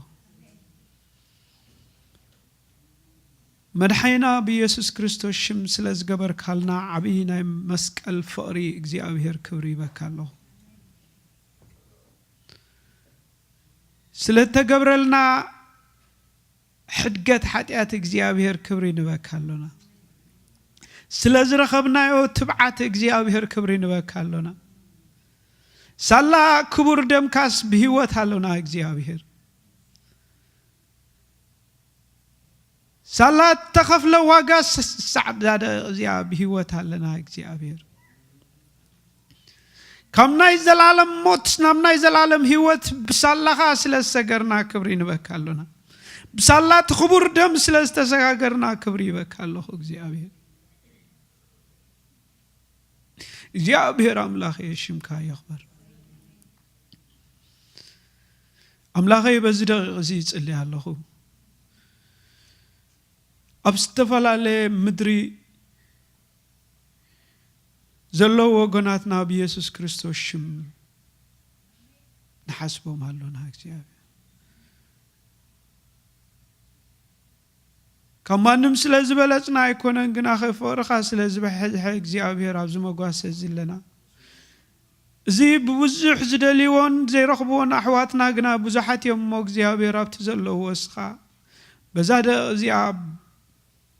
መድሓኒና ብኢየሱስ ክርስቶስ ሽም ስለ ዝገበርካልና ዓብዪ ናይ መስቀል ፍቕሪ እግዚኣብሔር ክብሪ ይበካ ኣለኹ። ስለ እተገብረልና ሕድገት ሓጢኣት እግዚኣብሔር ክብሪ ንበካ ኣሎና። ስለ ዝረኸብናዮ ትብዓት እግዚኣብሔር ክብሪ ንበካ ኣሎና። ሳላ ክቡር ደምካስ ብህይወት ኣሎና እግዚኣብሔር። ሳላ እተኸፍለ ዋጋ ስ-፣ ሳዕ ዛደ እዚኣ ብህይወት ኣለና እግዚኣብሔር። ካብ ናይ ዘላለም ሞት ናብ ናይ ዘላለም ህይወት ብሳላኻ ስለ ዝሰገርና ክብሪ ንበካ ኣሎና። ብሳላ እቲ ክቡር ደም ስለ ዝተሰጋገርና ክብሪ ይበካ ኣለኹ እግዚኣብሔር። እግዚኣብሔር ኣምላኸ ሽምካ ይኽበር። ኣምላኸይ በዚ ደቂቕ እዚ ይጽሊ ኣለኹ። ኣብ ዝተፈላለየ ምድሪ ዘለዉ ወገናትና ብየሱስ ክርስቶስ ሽም ንሓስቦም ኣሎና እግዚኣብሔር። ካብ ማንም ስለ ዝበለጽና ኣይኮነን፣ ግናኸ ፍቕርኻ ስለ ዝበሐዝሐ እግዚኣብሔር ኣብዚ መጓሰ እዚ ኣለና። እዚ ብብዙሕ ዝደልይዎን ዘይረኽብዎን ኣሕዋትና ግና ብዙሓት እዮም እሞ እግዚኣብሔር ኣብቲ ዘለውዎ እስኻ በዛ ደቕ እዚኣ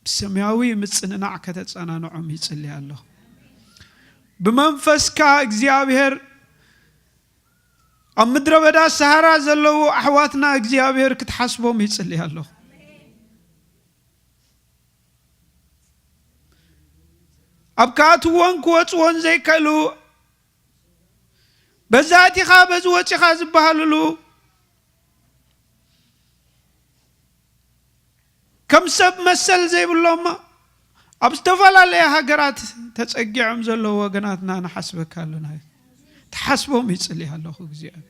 ብሰማያዊ ምጽንናዕ ከተጸናንዖም ይጽሊ ኣለኹ። ብመንፈስካ እግዚኣብሔር ኣብ ምድረ በዳ ሰሃራ ዘለዉ ኣሕዋትና እግዚኣብሔር ክትሓስቦም ይጽሊ ኣለኹ። ኣብ ክኣትዎን ክወጽዎን ዘይክእሉ በዚ ኣቲኻ በዚ ወጺኻ ዝበሃልሉ ከም ሰብ መሰል ዘይብሎም ኣብ ዝተፈላለያ ሃገራት ተጸጊዖም ዘለዉ ወገናትና ንሓስበካ ኣለና። ትሓስቦም ይጽሊ ኣለኹ እግዚኣብሔር።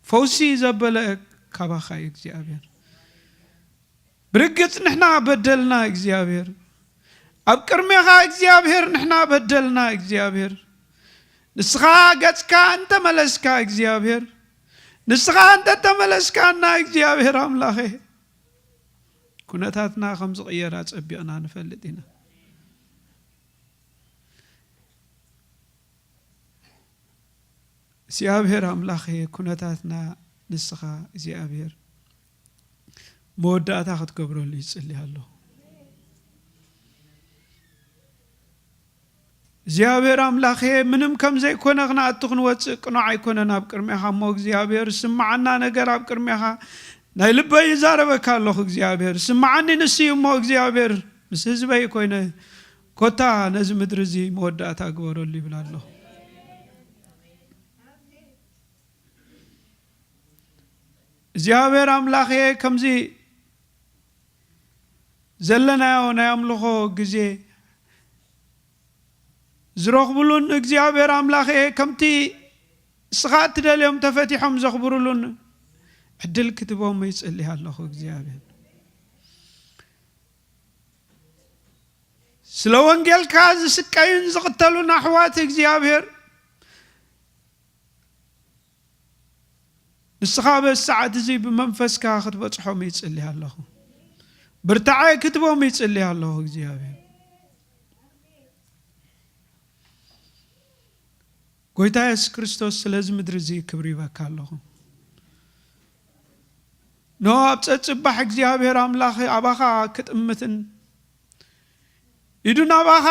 ፈውሲ ዘበለ ካባኻ እዩ እግዚኣብሔር። ብርግጽ ንሕና በደልና እግዚኣብሔር። ኣብ ቅድሜኻ እግዚኣብሔር ንሕና በደልና እግዚኣብሔር። ንስኻ ገጽካ እንተመለስካ እግዚኣብሔር። ንስኻ እንተተመለስካና እግዚኣብሔር ኣምላኸ። ኩነታትና ከም ዝቕየር ኣጸቢቕና ንፈልጥ ኢና። እግዚኣብሔር ኣምላኸ ኩነታትና ንስኻ እግዚኣብሔር መወዳእታ ክትገብረሉ ይጽሊ ኣለኹ። እግዚኣብሔር ኣምላኸ ምንም ከም ዘይኮነ ክንኣቱ ክንወጽእ ቅኑዕ ኣይኮነን ኣብ ቅድሜኻ እሞ እግዚኣብሔር ስምዓና ነገር ኣብ ቅድሜኻ ናይ ልበይ ይዛረበካ ኣለኹ እግዚኣብሔር ስምዓኒ ንስዩ እሞ እግዚኣብሔር ምስ ህዝበይ ኮይነ ኮታ ነዚ ምድሪ እዚ መወዳእታ ግበረሉ ይብል ኣለኹ። እግዚኣብሔር ኣምላኸ ከምዚ ዘለናዮ ናይ ኣምልኾ ግዜ ዝረኽብሉን እግዚኣብሔር ኣምላኸ ከምቲ እስኻ እትደልዮም ተፈቲሖም ዘኽብሩሉን ዕድል ክትቦም ይጽልይ ኣለኹ እግዚኣብሔር። ስለ ወንጌልካ ዝስቀዩን ዝቕተሉን ኣሕዋት እግዚኣብሔር ንስኻ በዚ ሰዓት እዚ ብመንፈስካ ክትበጽሖም ይጽሊ ኣለኹ። ብርታዐ ክትቦም ይጽሊ ኣለኹ እግዚኣብሔር። ጎይታ የሱስ ክርስቶስ ስለዚ ምድሪ እዚ ክብሪ ይበካ ኣለኹ። ኖ ኣብ ጸጽባሕ እግዚኣብሔር ኣምላኽ ኣባኻ ክጥምትን ኢዱ ናባኻ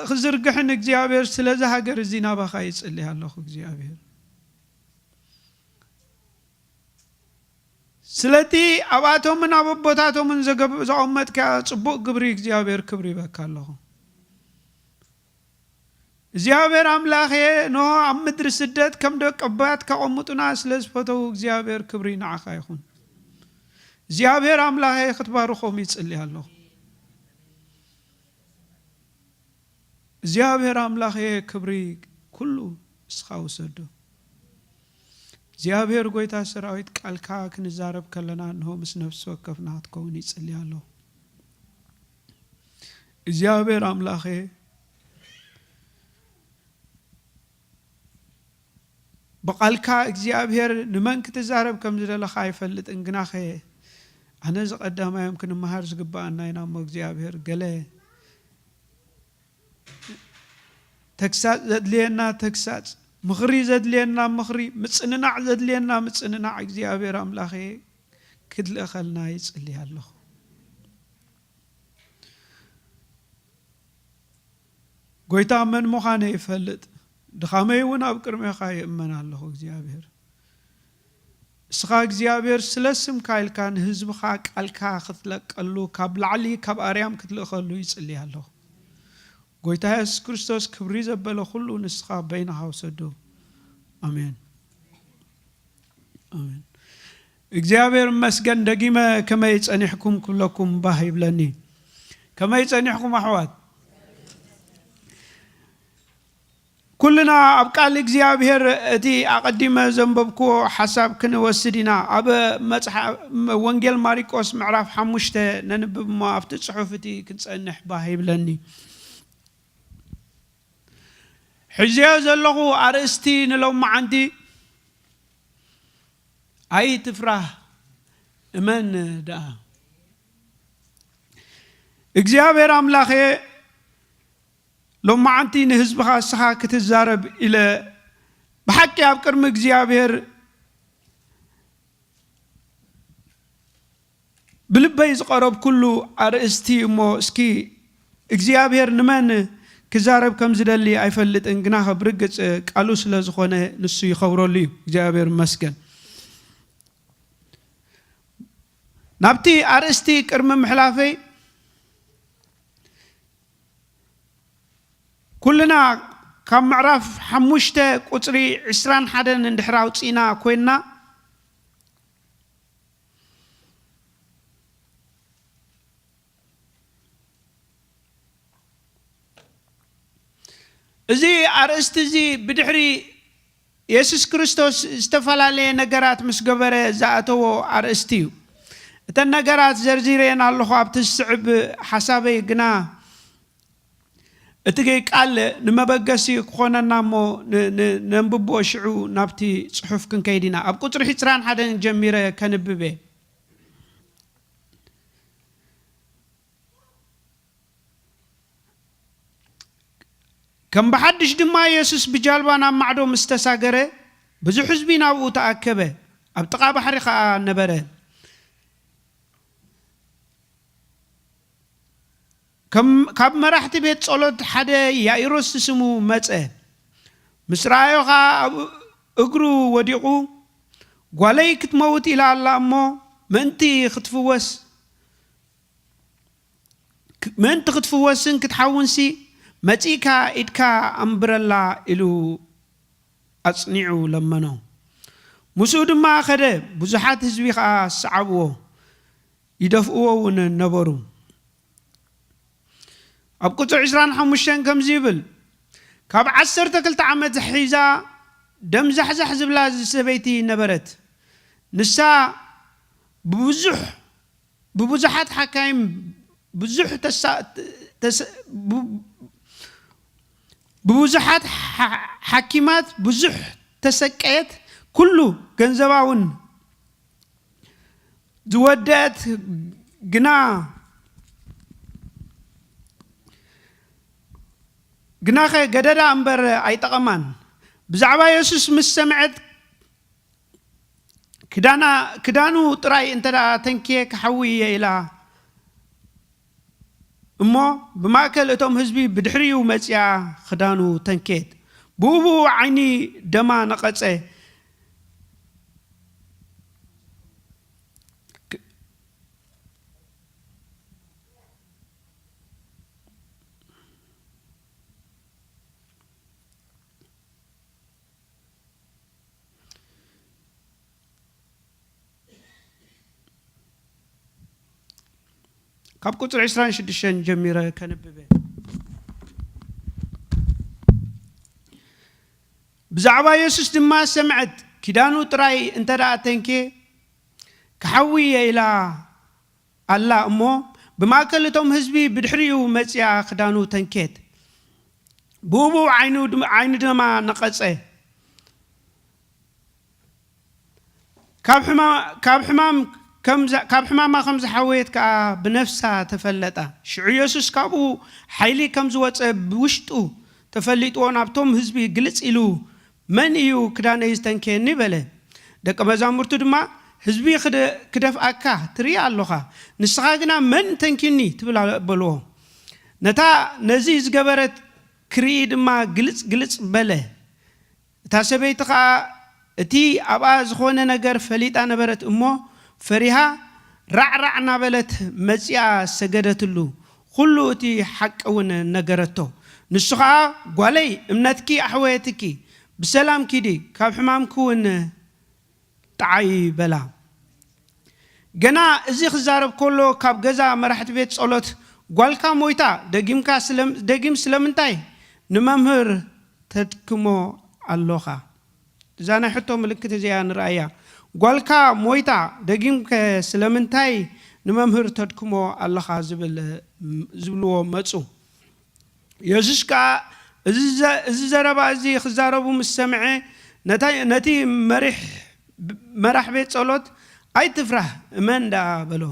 ክዝርግሕን እግዚኣብሔር ስለዚ ሃገር እዚ ናባኻ ይጽሊ ኣለኹ እግዚኣብሔር። ስለቲ ኣብኣቶምን ኣብ ኣቦታቶምን ዘገብ- ዘቐመጥካ ጽቡቕ ግብሪ እግዚኣብሔር ክብሪ ይበካ ኣለኹ። እግዚኣብሔር ኣምላኸ ኖሆ ኣብ ምድሪ ስደት ከም ደቀባት ከቐምጡና ስለ ዝፈተዉ እግዚኣብሔር ክብሪ ንዓኻ ይኹን። እግዚኣብሔር ኣምላኸ ክትባርኾም ይጽሊ ኣለኹ። እግዚኣብሔር ኣምላኸ ክብሪ ኩሉ እስኻ ውሰዶ። እግዚኣብሔር ጎይታ ሰራዊት ቃልካ ክንዛረብ ከለና እንሆ ምስ ነፍሲ ወከፍና ክትከውን ይጽሊ ኣለኹ። እግዚኣብሔር ኣምላኸ ብቓልካ እግዚኣብሔር ንመን ክትዛረብ ከም ዝደለኻ ኣይፈልጥን፣ ግናኸ ኣነ ዝቐዳማዮም ክንመሃር ዝግብኣና ኢና እሞ እግዚኣብሔር ገለ ተግሳጽ ዘድልየና ተግሳጽ፣ ምኽሪ ዘድልየና ምኽሪ፣ ምጽንናዕ ዘድልየና ምጽንናዕ እግዚኣብሔር ኣምላኸ ክድልእኸልና ይጽሊ ኣለኹ። ጎይታ መን ምዃነ ይፈልጥ፣ ድኻመይ እውን ኣብ ቅድሜኻ ይእመን ኣለኹ እግዚኣብሔር። እስኻ እግዚኣብሔር ስለ ስምካ ኢልካ ንህዝብኻ ቃልካ ክትለቀሉ ካብ ላዕሊ ካብ ኣርያም ክትልእኸሉ ይጽሊ ኣለኹ። ጎይታ የሱስ ክርስቶስ ክብሪ ዘበለ ኩሉ ንስኻ በይንኻ ውሰዶ። ኣሜን። ኣሜን። እግዚኣብሔር ይመስገን። ደጊመ ከመይ ጸኒሕኩም ክብለኩም ባህ ይብለኒ። ከመይ ጸኒሕኩም ኣሕዋት? ኩልና ኣብ ቃል እግዚኣብሔር እቲ ኣቐዲመ ዘንበብክዎ ሓሳብ ክንወስድ ኢና። ኣብ መጽሓ-፣ ወንጌል ማሪቆስ ምዕራፍ ሓሙሽተ ነንብብ እሞ ኣብቲ ጽሑፍ እቲ ክንጸንሕ ባህ ይብለኒ። ሒዝዮ ዘለኹ ኣርእስቲ ንሎማዓንቲ ኣይትፍራህ፣ እመን ደኣ። እግዚኣብሔር ኣምላኸ ሎማዓንቲ ንህዝብኻ እስኻ ክትዛረብ ኢለ ብሓቂ ኣብ ቅድሚ እግዚኣብሔር ብልበይ ዝቐረብኩሉ ኣርእስቲ እሞ እስኪ እግዚኣብሔር ንመን ክዛረብ ከም ዝደሊ ኣይፈልጥን፣ ግናኸ ብርግጽ ቃሉ ስለ ዝኾነ ንሱ ይኸብረሉ እዩ። እግዚኣብሔር ይመስገን። ናብቲ ኣርእስቲ ቅድሚ ምሕላፈይ ኩልና ካብ ምዕራፍ ሓሙሽተ ቁጽሪ ዕስራን ሓደን እንድሕር ኣውጺእና ኮይንና፣ እዚ ኣርእስቲ እዚ ብድሕሪ የሱስ ክርስቶስ ዝተፈላለየ ነገራት ምስ ገበረ ዝኣተዎ ኣርእስቲ እዩ። እተን ነገራት ዘርዚረየን ኣለኹ ኣብቲ ዝስዕብ ሓሳበይ፣ ግና እቲ ቃል ንመበገሲ ክኾነና እሞ ን-፣ ን-፣ ነንብቦ፣ ሽዑ ናብቲ ጽሑፍ ክንከይድ ኢና። ኣብ ቁጽሪ ዕስራን ሓደን ጀሚረ ከንብብ እየ። ከም ብሓድሽ ድማ የሱስ ብጃልባ ናብ ማዕዶ ምስ ተሳገረ፣ ብዙሕ ህዝቢ ናብኡ ተኣከበ። ኣብ ጥቓ ባሕሪ ኸኣ ነበረ። ከም፣ ካብ መራሕቲ ቤት ጸሎት ሓደ ያኢሮስ ዝስሙ መጸ። ምስ ረኣዮ ኸኣ ኣብ እግሩ ወዲቑ፣ "ጓለይ ክትመውት ኢላ ኣላ እሞ፣ ምእንቲ ክትፍወስ፣ ምእንቲ ክትፍወስን ክትሓውንሲ፣ መጺእካ ኢድካ ኣንብረላ" ኢሉ ኣጽኒዑ ለመኖ። ምስኡ ድማ ከደ። ብዙሓት ህዝቢ ኸኣ ሰዓብዎ፣ ይደፍእዎ እውን ነበሩ። ኣብ ቁጽሪ ዕስራን ሓሙሽተን ከምዚ ይብል፣ ካብ ዓሰርተ ክልተ ዓመት ሒዛ ደም ዛሕዛሕ ዝብላ ሰበይቲ ነበረት። ንሳ ብብዙሕ፣ ብብዙሓት ሓካይም ብዙሕ ተሳ-፣ ተሰ-፣ ብ-፣ ብብዙሓት ሓ-፣ ሓኪማት ብዙሕ ተሰቀየት፣ ኩሉ ገንዘባ እውን ዝወደአት፣ ግና፣ ግናኸ ገደዳ እምበር ኣይጠቐማን። ብዛዕባ የሱስ ምስ ሰምዐት፣ "ክዳና-፣ ክዳኑ ጥራይ እንተ ደኣ ተንክየ ክሓዊ እየ" ኢላ እሞ፣ ብማእከል እቶም ህዝቢ ብድሕሪኡ መጺኣ ክዳኑ ተንከየት። ብኡብኡ ዓይኒ ደማ ነቐጸ። ካብ ቁጽሪ ዕስራን ሽዱሽተን ጀሚረ ከንብበ። ብዛዕባ የሱስ ድማ ሰምዐት፣ ኪዳኑ ጥራይ እንተ ደኣ ተንኬ ክሓዊ እየ ኢላ ኣላ እሞ፣ ብማእከል እቶም ህዝቢ ብድሕሪኡ መጺኣ ክዳኑ ተንኬት። ብኡብኡ ዓይኑ ድም-፣ ዓይኑ ድማ ነቐጸ። ካብ ሕማ-፣ ካብ ሕማም ከም ዝ-፣ ካብ ሕማማ ከም ዝሓወየት ከኣ ብነፍሳ ተፈለጣ። ሽዑ የሱስ ካብኡ ሓይሊ ከም ዝወጸ ብውሽጡ ተፈሊጥዎ ናብቶም ህዝቢ ግልጽ ኢሉ፣ "መን እዩ ክዳነይ ዝተንክየኒ?" በለ። ደቀ መዛሙርቱ ድማ፣ "ህዝቢ ክደ-፣ ክደፍኣካ ትርኢ ኣሎኻ፣ ንስኻ ግና መን ተንኪኒ?" ትብል ኣለ-፣ በልዎ። ነታ ነዚ ዝገበረት ክርኢ ድማ ግልጽ ግልጽ በለ። እታ ሰበይቲ ኸኣ እቲ ኣብኣ ዝኾነ ነገር ፈሊጣ ነበረት እሞ፣ ፈሪሃ ራዕራዕ እናበለት መጺኣ ሰገደትሉ። ኩሉ እቲ ሓቂ እውን ነገረቶ። ንሱ ኸኣ፣ "ጓለይ፣ እምነትኪ ኣሕወየትኪ፣ ብሰላም ኪዲ፣ ካብ ሕማምኪ እውን ጥዓዪ" በላ። ገና እዚ ክዛረብ ከሎ፣ ካብ ገዛ መራሕቲ ቤት ጸሎት፣ "ጓልካ ሞይታ፣ ደጊምካ ስለም-፣ ደጊም ስለምንታይ ንመምህር ተድክሞ ኣሎኻ? እዛ ናይ ሕቶ ምልክት እዚኣ ንርኣያ። ጓልካ ሞይታ፣ ደጊምከ ስለምንታይ ንመምህር ተድክሞ ኣለኻ ዝብል፣ ዝብልዎ መጹ። የሱስ ከኣ እዚ ዘ-፣ እዚ ዘረባ እዚ ክዛረቡ ምስ ሰምዐ፣ ነታ-፣ ነቲ መሪሕ-፣ መራሕ ቤት ጸሎት፣ "ኣይትፍራህ፣ እመን ደኣ" በሎ።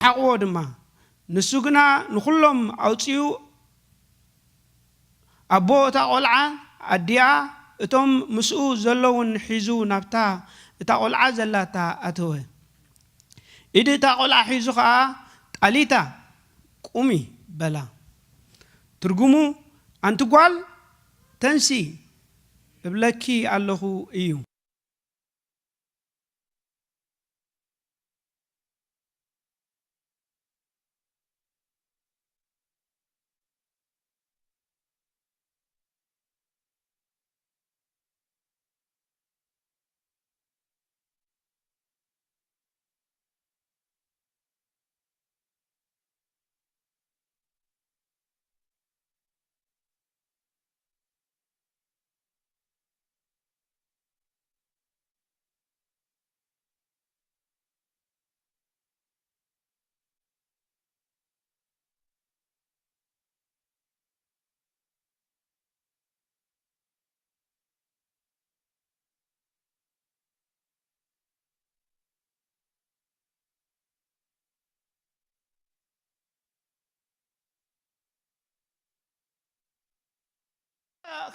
ሓቕዎ ድማ። ንሱ ግና ንኹሎም ኣውጺኡ፣ ኣቦ እታ ቖልዓ፣ ኣዲኣ፣ እቶም ምስኡ ዘለዉን ሒዙ ናብታ እታ ቖልዓ ዘላታ ኣተወ። ኢድ እታ ቖልዓ ሒዙ ኸኣ፣ "ጣሊታ ቁሚ" በላ። ትርጉሙ፣ "ኣንቲ ጓል፣ ተንሲ፣ እብለኪ ኣለኹ" እዩ።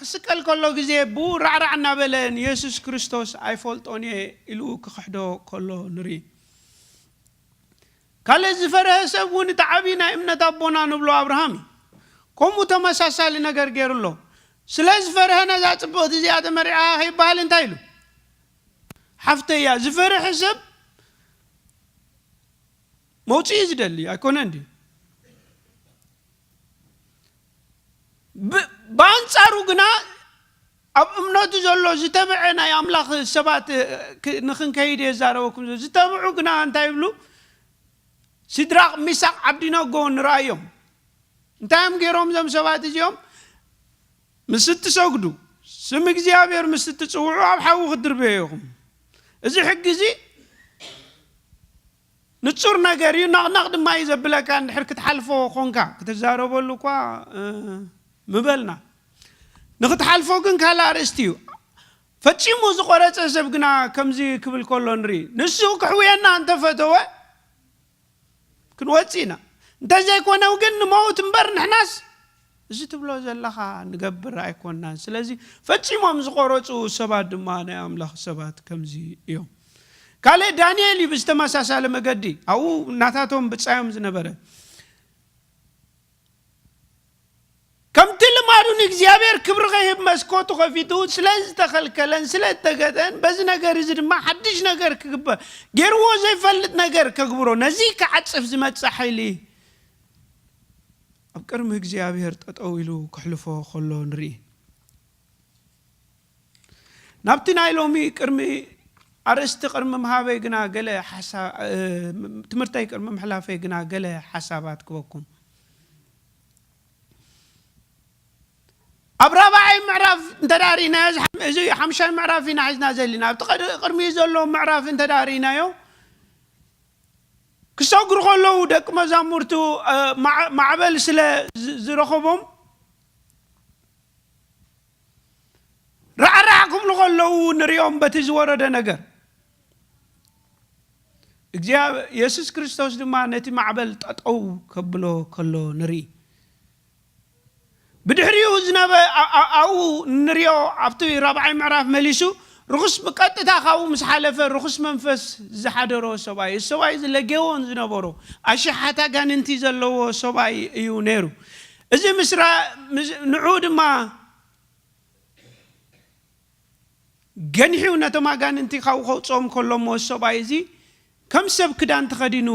ክስቀል ከሎ ግዜ ብኡ ራዕራዕ እናበለ፣ "ንየሱስ ክርስቶስ ኣይፈልጦን እየ" ኢሉ ክኽሕዶ ከሎ ንርኢ። ካልእ ዝፈርሀ ሰብ እውን፣ እቲ ዓብዪ ናይ እምነት ኣቦና ንብሎ ኣብርሃም እዩ። ከምኡ ተመሳሳሊ ነገር ገይሩ ኣሎ። ስለ ዝፈርሀ፣ "ነዛ ጽብቕቲ እዚኣ ተመርዒኻ" ከይበሃል እንታይ ኢሉ? "ሓፍተይ እያ።" ዝፈርሕ ሰብ መውጽኢ ዝደሊ ኣይኮነን ድዩ? ብ-፣ ብኣንጻሩ ግና፣ ኣብ እምነቱ ዘሎ ዝተብዐ ናይ ኣምላኽ ሰባት፣ እ፣ ክ-፣ ንኽንከይድ እየ ዝዛረበኩም ዘሎ። ዝተብዑ ግና እንታይ ይብሉ? ሲድራቕ፣ ሚሳቕ፣ ዓብዲነጎ ንርኣዮም። እንታይ እዮም ገይሮም እዞም ሰባት እዚኦም? ምስ እትሰግዱ፣ ስም እግዚኣብሔር ምስ እትጽውዑ፣ ኣብ ሓዊ ክትድርበዩ ኢኹም። እዚ ሕጊ እዚ ንጹር ነገር እዩ፣ ነቕነቕ ድማ እዩ ዘብለካ። እንድሕር ክትሓልፎ ኾንካ፣ ክትዛረበሉ እኳ፣ እ፣ ምበልና። ንኽትሓልፎ ግን ካልእ ኣርእስቲ እዩ። ፈጺሙ ዝቖረጸ ሰብ ግና ከምዚ ክብል ከሎ ንርኢ። ንሱ ክሕውየና እንተፈተወ፣ ክንወጽእ ኢና። እንተዘይኮነ ግን ንመውት እምበር ንሕናስ እዚ ትብሎ ዘለኻ ንገብር ኣይኮንናን። ስለዚ ፈጺሞም ዝቖረጹ ሰባት ድማ ናይ ኣምላኽ ሰባት ከምዚ እዮም። ካልእ ዳንኤል እዩ ብዝተመሳሳለ መገዲ፣ ኣብኡ ናታቶም ብጻዮም ዝነበረ። ከምቲ ልማዱ ንእግዚኣብሔር ክብሪ ከይህብ መስኮቱ ከፊቱ ስለ ዝተኸልከለን ስለ እተገጠን፣ በዚ ነገር እዚ ድማ ሓድሽ ነገር ክግበር፣ ገይርዎ ዘይፈልጥ ነገር ከግብሮ፣ ነዚ ክዓጽፍ ዝመጽእ ሓይሊ ኣብ ቅድሚ እግዚኣብሔር ጠጠው ኢሉ ክሕልፎ ከሎ ንርኢ። ናብቲ ናይ ሎሚ ቅድሚ ኣርእስቲ ቅድሚ ምሃበይ ግና ገለ ሓሳ-፣ እ፣ ትምህርተይ ቅድሚ ምሕላፈይ ግና ገለ ሓሳባት ክበኩም። ኣብ ራብዓይ ምዕራፍ እንተ ደኣ ርኢናዮ፣ እዚ ሓም-፣ እዚ ሓምሻይ ምዕራፍ ኢና ሒዝና ዘለና። ኣብቲ ቀድ-፣ ቅድሚኡ ዘሎ ምዕራፍ እንተ ደኣ ርኢናዮ፣ ክሰግሩ ከለዉ ደቂ መዛሙርቱ፣ እ፣ ማዕ-፣ ማዕበል ስለ ዝ-፣ ዝረኸቦም፣ ራዕራዕ ክብሉ ከለዉ ንሪኦም በቲ ዝወረደ ነገር። እግዚኣብ-፣ የሱስ ክርስቶስ ድማ ነቲ ማዕበል ጠጠው ከብሎ ከሎ ንርኢ። ብድሕሪኡ ዝነበ-፣ ኣ-፣ ኣ-፣ ኣብኡ ንሪኦ፣ ኣብቲ ራብዓይ ምዕራፍ መሊሱ፣ ርኹስ፣ ብቀጥታ ካብኡ ምስ ሓለፈ ርኹስ መንፈስ ዝሓደሮ ሰብኣይ፣ እዚ ሰብኣይ እዚ ለጌዎን ዝነበሮ ኣሽሓት ኣጋንንቲ ዘለዎ ሰብኣይ እዩ ነይሩ። እዚ ምስራ ምስ- ንዑ ድማ ገኒሑ ነቶም ኣጋንንቲ ካብኡ ከውፅኦም ከሎ እሞ፣ እዚ ሰብኣይ እዚ ከም ሰብ ክዳን ተኸዲኑ፣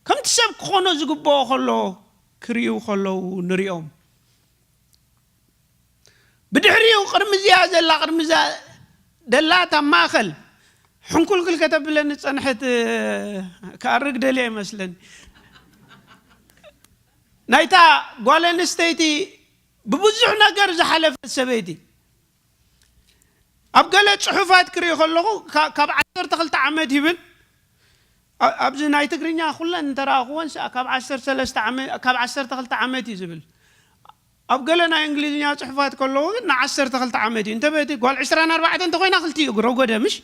ከምቲ ሰብ ክኾኖ ዝግብኦ ከሎ ክርእዩ ከለዉ ንሪኦም። ብድሕሪኡ ቅድሚ እዚኣ ዘላ፣ ቅድሚ እዛ ደላ፣ እታ ማእከል ሕንኩልኩል ከተብለኒ ዝጸንሐት፣ ክኣርግ ደልየ ይመስለኒ። ናይታ ጓል ኣንስተይቲ ብብዙሕ ነገር ዝሓለፈት ሰበይቲ። ኣብ ገለ ጽሑፋት ክርኢ ከለኹ፣ ካ- ካብ ዓሰርተ ክልተ ዓመት ይብል። ኣ- ኣብዚ ናይ ትግርኛ ኩለን እንተረኣኽወን፣ ስ- ካብ ዓሰርተ ሰለስተ ዓመት፣ ካብ ዓሰርተ ክልተ ዓመት እዩ ዝብል። ኣብ ገለ ናይ እንግሊዝኛ ጽሑፋት ከለዉ ግን ን ዓሰርተ ክልተ ዓመት እዩ። እንተ በቲ ጓል ዕስራን ኣርባዕተን እንተኾይና ክልቲኡ እግሮ ጎደ፣ ምሽ?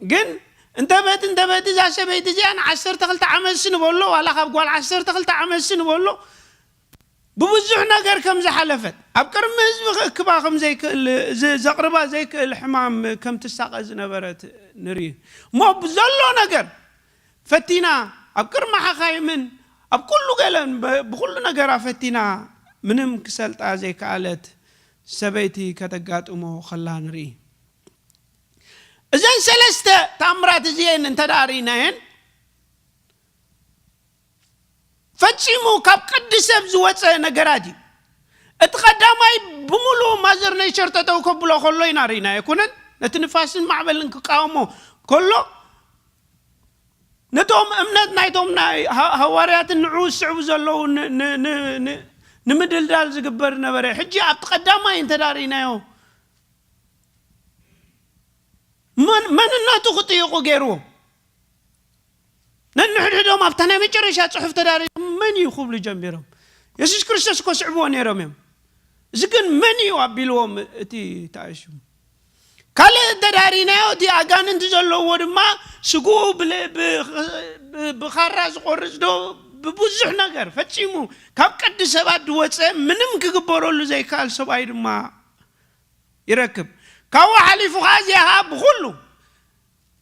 ግን እንተ በቲ፣ እንተ በቲ እዛ ሰበይቲ እዚኣ ን ዓሰርተ ክልተ ዓመት ሲ ንበሎ፣ ዋላ ካብ ጓል ዓሰርተ ክልተ ዓመት ሲ ንበሎ፣ ብብዙሕ ነገር ከም ዝሓለፈት፣ ኣብ ቅድሚ ህዝቢ ክእክባ ከም ዘይክእል፣ ዝ- ዘቕርባ ዘይክእል ሕማም ከም ትሳቐ ዝነበረት ንርኢ። እሞ ብዘሎ ነገር ፈቲና፣ ኣብ ቅድሚ ሓኻይምን ኣብ ኩሉ ገለን ብ- ብኹሉ ነገራ ፈቲና፣ ምንም ክሰልጣ ዘይከኣለት ሰበይቲ ከተጋጥሞ ከላ ንርኢ። እዘን ሰለስተ ተኣምራት እዚኤን እንተ ደኣ ርኢናየን፣ ፈጺሙ ካብ ቅዲ ሰብ ዝወጸ ነገራት እዩ። እቲ ቀዳማይ፣ ብምሉእ ማዘር ኔቸር ጠጠው ከብሎ ከሎ ኢና ርኢና ኣይኮነን? ነቲ ንፋስን ማዕበልን ክቃወሞ ከሎ፣ ነቶም እምነት ናይቶም ናይ ሃ- ሃዋርያትን ንዑ ዝስዕቡ ዘለዉ ን- ን- ን- ን- ንምድልዳል ዝግበር ነበረ። ሕጂ ኣብቲ ቀዳማይ እንተ ደኣ ርኢናዮ፣ መን- መንነቱ ክጥይቑ ገይርዎም። ነንሕድሕዶም ኣብታ ናይ መጨረሻ ጽሑፍ ተዳሪጎም፣ "መን እዩ?" ክብሉ ጀሚሮም። የሱስ ክርስቶስ እኮ ስዕብዎ ነይሮም እዮም። እዚ ግን መን እዩ ኣቢልዎም እቲ ተኣሽሙ። ካልእ እንተ ደኣ ርኢናዮ፣ እቲ ኣጋንንቲ ዘለዎ ድማ ስግኡ ብለ- ብ- ብ- ብኻራ ዝቖርጽ ዶ፣ ብብዙሕ ነገር ፈጺሙ ካብ ቅዲ ሰባት ዝወጸ፣ ምንም ክግበረሉ ዘይከኣል ሰብኣይ ድማ ይረክብ። ካብኡ ሓሊፉ ኸኣ እዚኣ ኸኣ ብኹሉ፣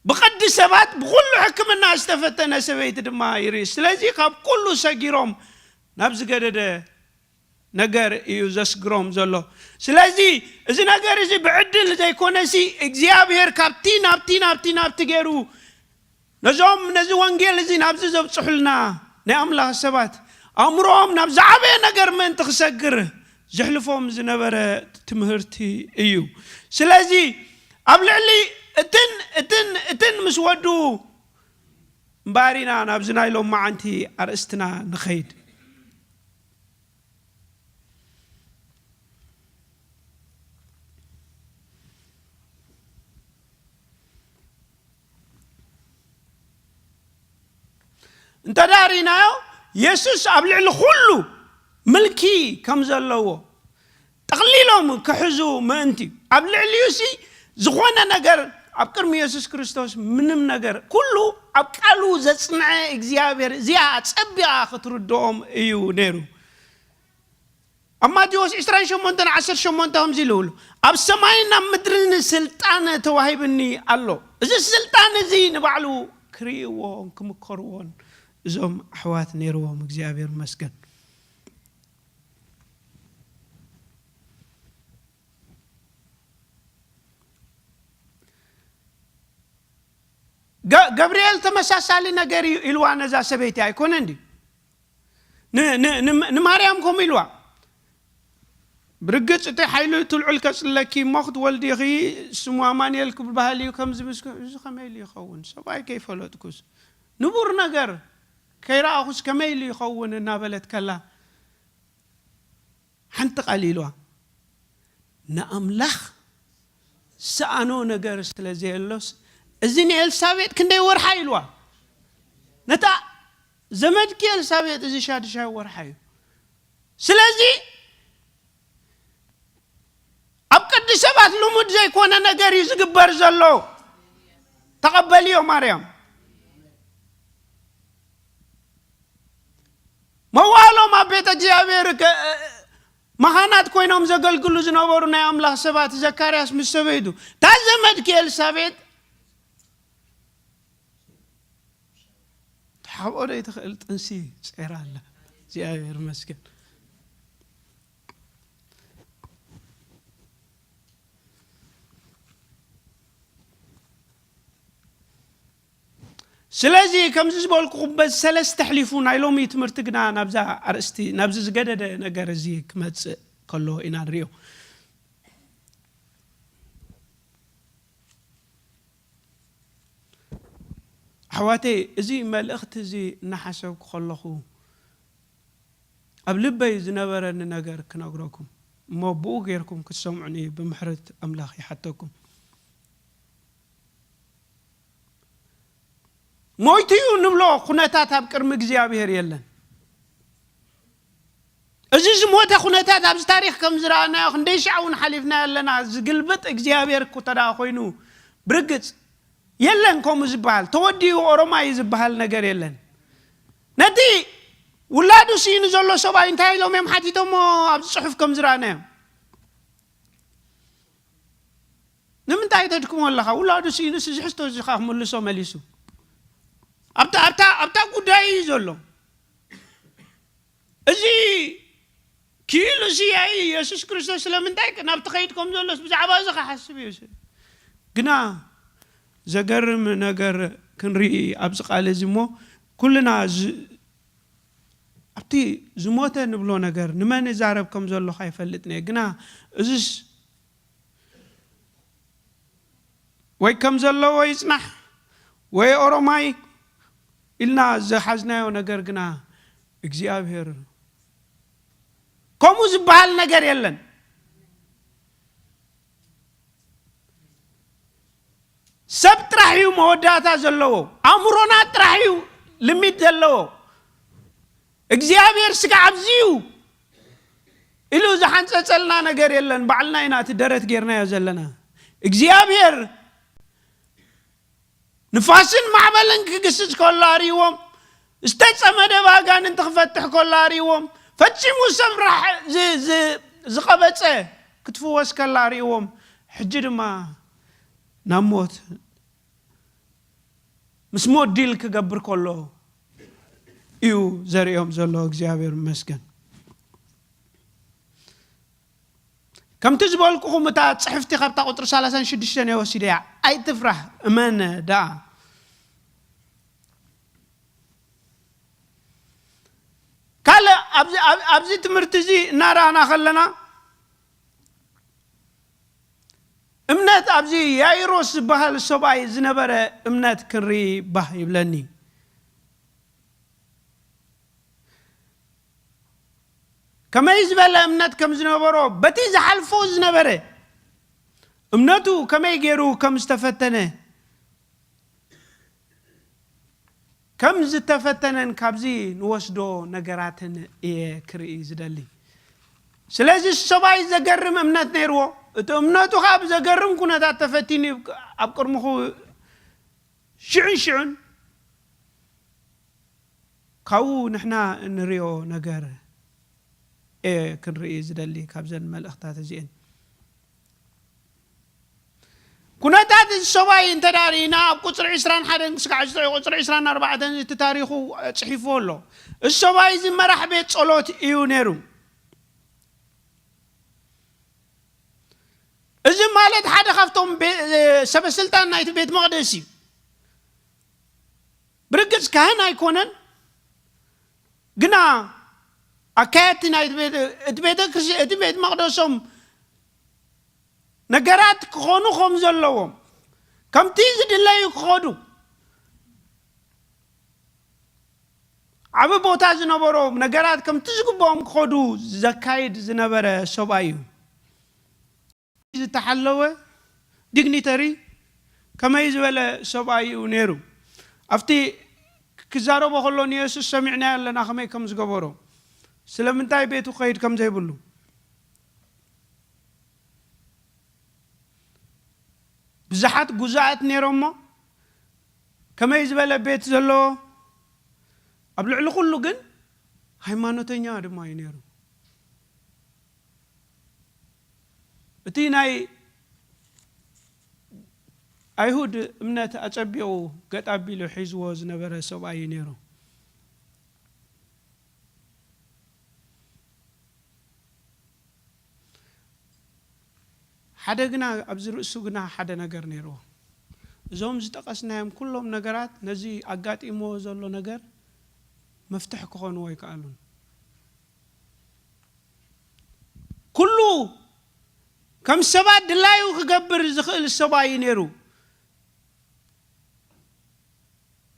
ብቐዲ ሰባት ብኹሉ ሕክምና ዝተፈተነ ሰበይቲ ድማ ይርኢ። ስለዚ ካብ ኩሉ ሰጊሮም ናብ ዝገደደ ነገር እዩ ዘስግሮም ዘሎ። ስለዚ እዚ ነገር እዚ ብዕድል ዘይኮነሲ፣ እግዚኣብሔር ካብቲ ናብቲ፣ ናብቲ፣ ናብቲ ገይሩ ነዞም፣ ነዚ ወንጌል እዚ ናብዚ ዘብጽሑልና ናይ ኣምላኽ ሰባት፣ ኣእምሮኦም ናብ ዝዓበየ ነገር ምእንቲ ክሰግር ዘሕልፎም ዝነበረ ትምህርቲ እዩ። ስለዚ ኣብ ልዕሊ እትን፣ እትን፣ እትን ምስ ወዱ እምበኣር ኢና ናብዚ ናይ ሎማዓንቲ ኣርእስትና ንኸይድ። እንተ ደኣ ርኢናዮ፣ የሱስ ኣብ ልዕሊ ኩሉ ምልኪ ከም ዘለዎ ጠቕሊሎም ክሕዙ ምእንቲ እዩ። ኣብ ልዕሊኡ ሲ ዝኾነ ነገር ኣብ ቅድሚ የሱስ ክርስቶስ ምንም ነገር፣ ኩሉ ኣብ ቃሉ ዘጽንዐ እግዚኣብሔር እዚኣ ጸቢቓ ክትርድኦም እዩ ነይሩ። ኣብ ማቴዎስ ዕስራን ሸሞንተን ዓሰርተ ሸሞንተ ከምዚ ኢሉ ይብሉ፣ "ኣብ ሰማይን ኣብ ምድርን ስልጣን ተዋሂብኒ ኣሎ። እዚ ስልጣን እዚ ንባዕሉ ክርእይዎን ክምከርዎን እዞም ኣሕዋት ነይርዎም። እግዚኣብሔር ይመስገን። ገ- ገብርኤል ተመሳሳሊ ነገር እዩ ኢልዋ ነዛ ሰበይቲ ኣይኮነ እንዲ ን- ን- ን- ንማርያም ከምኡ ኢልዋ። ብርግጽ እቲ ሓይሉ ትልዑል ከጽለኪ እሞ ክትወልዲ ኢኺ፣ ስሙ ኣማኑኤል ክበሃል እዩ ከም ዝብል፣ እዚ ከመይ ኢሉ ይኸውን? ሰብኣይ ከይፈለጥኩስ፣ ንቡር ነገር ከይረኣኹስ ከመይ ኢሉ ይኸውን?" እናበለት ከላ፣ ሓንቲ ቃል ኢልዋ፣ "ንኣምላኽ ዝሰኣኖ ነገር ስለ ዘየሎስ፣ እዚ ንኤልሳቤጥ ክንደይ ወርሓ?" ኢልዋ። ነታ ዘመድኪ ኤልሳቤጥ እዚ ሻድሻይ ወርሓ እዩ። ስለዚ ኣብ ቅዲ ሰባት ልሙድ ዘይኮነ ነገር እዩ ዝግበር ዘሎ። ተቐበልዮ ማርያም። መዋሎም ኣብ ቤተ እግዚኣብሔር ከ- መኻናት ኮይኖም ዘገልግሉ ዝነበሩ ናይ ኣምላኽ ሰባት፣ ዘካርያስ ምስ ሰበይቱ፣ እታ ዘመድኪ ኤልሳቤጥ ትሓብኦ ዶ ይትኽእል? ጥንሲ ጸይራ ኣላ። እግዚኣብሔር ይመስገን። ስለዚ ከምዚ ዝበልኩኹም በዚ ሰለስተ ኣሕሊፉ ናይ ሎሚ ትምህርቲ ግና ናብዛ ኣርእስቲ፣ ናብዚ ዝገደደ ነገር እዚ ክመጽእ ከሎ ኢና ንሪኦ። ኣሕዋተይ፣ እዚ መልእኽቲ እዚ እናሓሰብኩ ከለኹ ኣብ ልበይ ዝነበረኒ ነገር ክነግረኩም እሞ ብኡ ጌርኩም ክትሰምዑኒ ብምሕረት ኣምላኽ ይሓተኩም። ሞይቱ እዩ ንብሎ ኩነታት ኣብ ቅድሚ እግዚኣብሔር የለን። እዚ ዝሞተ ኩነታት ኣብዚ ታሪኽ ከም ዝረኣናዮ ክንደይ ሻዕ እውን ሓሊፍና ኣለና። ዝግልብጥ እግዚኣብሔር እኮ ተደኣ ኮይኑ ብርግጽ የለን። ከምኡ ዝበሃል ተወዲኡ ኦሮማይ ዝበሃል ነገር የለን። ነቲ ውላዱ ስኢኑ ዘሎ ሰብኣይ እንታይ ኢሎም እዮም ሓቲቶሞ? ኣብዚ ጽሑፍ ከም ዝረኣናዮ ንምንታይ ተድክሞ ኣለኻ? ውላዱ ስኢኑስ እዚ ሕቶ እዚ ኸዓ ክምልሶ መሊሱ ኣብታ ኣብታ ኣብታ ጉዳይ እዩ ዘሎ። እዚ ክኢሉ ስያይ የሱስ ክርስቶስ ስለምንታይ ናብ ትኸይድ ከም ዘሎስ ብዛዕባ እዚ ክሓስብ እዩ። ግና ዘገርም ነገር ክንርኢ ኣብዚ ቃል እዚ እሞ ኩልና ዝ- ኣብቲ ዝሞተ ንብሎ ነገር ንመን ይዛረብ ከም ዘለኹ ኣይፈልጥን እየ። ግና እዚስ ወይ ከም ዘለዎ ይጽናሕ ወይ ኦሮማይ ኢልና ዝሓዝናዮ ነገር ግና እግዚኣብሔር ከምኡ ዝበሃል ነገር የለን። ሰብ ጥራሕ እዩ መወዳእታ ዘለዎ። ኣእምሮና ጥራሕ እዩ ልሚት ዘለዎ። እግዚኣብሔር ስጋዕ ኣብዚ እዩ ኢሉ ዝሓንጸጸልና ነገር የለን። ባዕልና ኢና እቲ ደረት ጌርናዮ ዘለና። እግዚኣብሔር ንፋስን ማዕበልን ክግስጽ ከሎ ኣርእይዎም፣ ዝተጸመደ ብኣጋንንቲ ክፈትሕ ከሎ ኣርእይዎም፣ ፈጺሙ ሰብ ራሕ- ዝ- ዝ- ዝቐበጸ ክትፍወስ ከላ ኣርእይዎም፣ ሕጂ ድማ ናብ ሞት ምስ ሞት ዲል ክገብር ከሎ እዩ ዘርእዮም ዘሎ። እግዚኣብሔር ይመስገን። ከምቲ ዝበልኩኹም እታ ጽሕፍቲ ካብታ ቁጽሪ ሰላሳን ሽዱሽተን እየ ወሲደያ። ኣይትፍራህ፣ እመን ደኣ። ካልእ ኣብዚ ኣብ- ኣብዚ ትምህርቲ እዚ እናረኣና ከለና እምነት ኣብዚ ያይሮስ ዝበሃል ሰብኣይ ዝነበረ እምነት ክንርኢ ባህ ይብለኒ። ከመይ ዝበለ እምነት ከም ዝነበሮ በቲ ዝሓልፎ ዝነበረ እምነቱ ከመይ ገይሩ ከም ዝተፈተነ ከም ዝተፈተነን ካብዚ ንወስዶ ነገራትን እየ ክርኢ ዝደሊ። ስለዚ ሰብኣይ ዘገርም እምነት ነይርዎ። እቲ እምነቱ ከዓ ብዘገርም ኩነታት ተፈቲኑ ኣብ ቅድምኹ ሽዑን ሽዑን ካብኡ ንሕና እንሪኦ ነገር እየ ክንርኢ ዝደሊ ካብዘን መልእኽታት እዚኤን። ኩነታት እዚ ሰብኣይ እንተ ደኣ ርኢና ኣብ ቁፅሪ ዕስራን ሓደን ክስካዕ ዝጥዑ ቁፅሪ ዕስራን ኣርባዕተን እቲ ታሪኹ ፅሒፍዎ ኣሎ። እዚ ሰብኣይ እዚ መራሕ ቤት ጸሎት እዩ ነይሩ። እዚ ማለት ሓደ ካብቶም ቤ- ሰበ ስልጣን ናይቲ ቤት መቕደስ እዩ። ብርግጽ ካህን ኣይኮነን፣ ግና ኣካየድቲ ናይ እቲ ቤተ ክርስቲያን እቲ ቤት መቕደሶም ነገራት ክኾኑ ከም ዘለዎም ከምቲ ዝድለዩ ክኸዱ ዓቢ ቦታ ዝነበሮም ነገራት ከምቲ ዝግብኦም ክኸዱ ዘካይድ ዝነበረ ሰብኣይ እዩ። ዝተሓለወ ዲግኒተሪ ከመይ ዝበለ ሰብኣይ እዩ ነይሩ? ኣብቲ ክዛረቦ ከሎ ንየሱስ ሰሚዕናዮ ኣለና ከመይ ከም ዝገበሮ፣ ስለምንታይ ቤቱ ክኸይድ ከም ዘይብሉ። ብዙሓት ጉዛኣት ነይሮሞ ከመይ ዝበለ ቤት ዘለዎ፣ ኣብ ልዕሊ ኩሉ ግን ሃይማኖተኛ ድማ እዩ ነይሩ። እቲ ናይ ኣይሁድ እምነት ኣጸቢቑ ገጥ ኣቢሉ ሒዝዎ ዝነበረ ሰብኣይ እዩ ነይሩ። ሓደ ግና ኣብዚ ርእሱ ግና ሓደ ነገር ነይርዎ። እዞም ዝጠቐስናዮም ኩሎም ነገራት ነዚ ኣጋጢምዎ ዘሎ ነገር መፍትሕ ክኾንዎ ኣይከኣሉን። ኩሉ ከም ሰባት ድላዩ ክገብር ዝኽእል ሰብኣይ እዩ ነይሩ።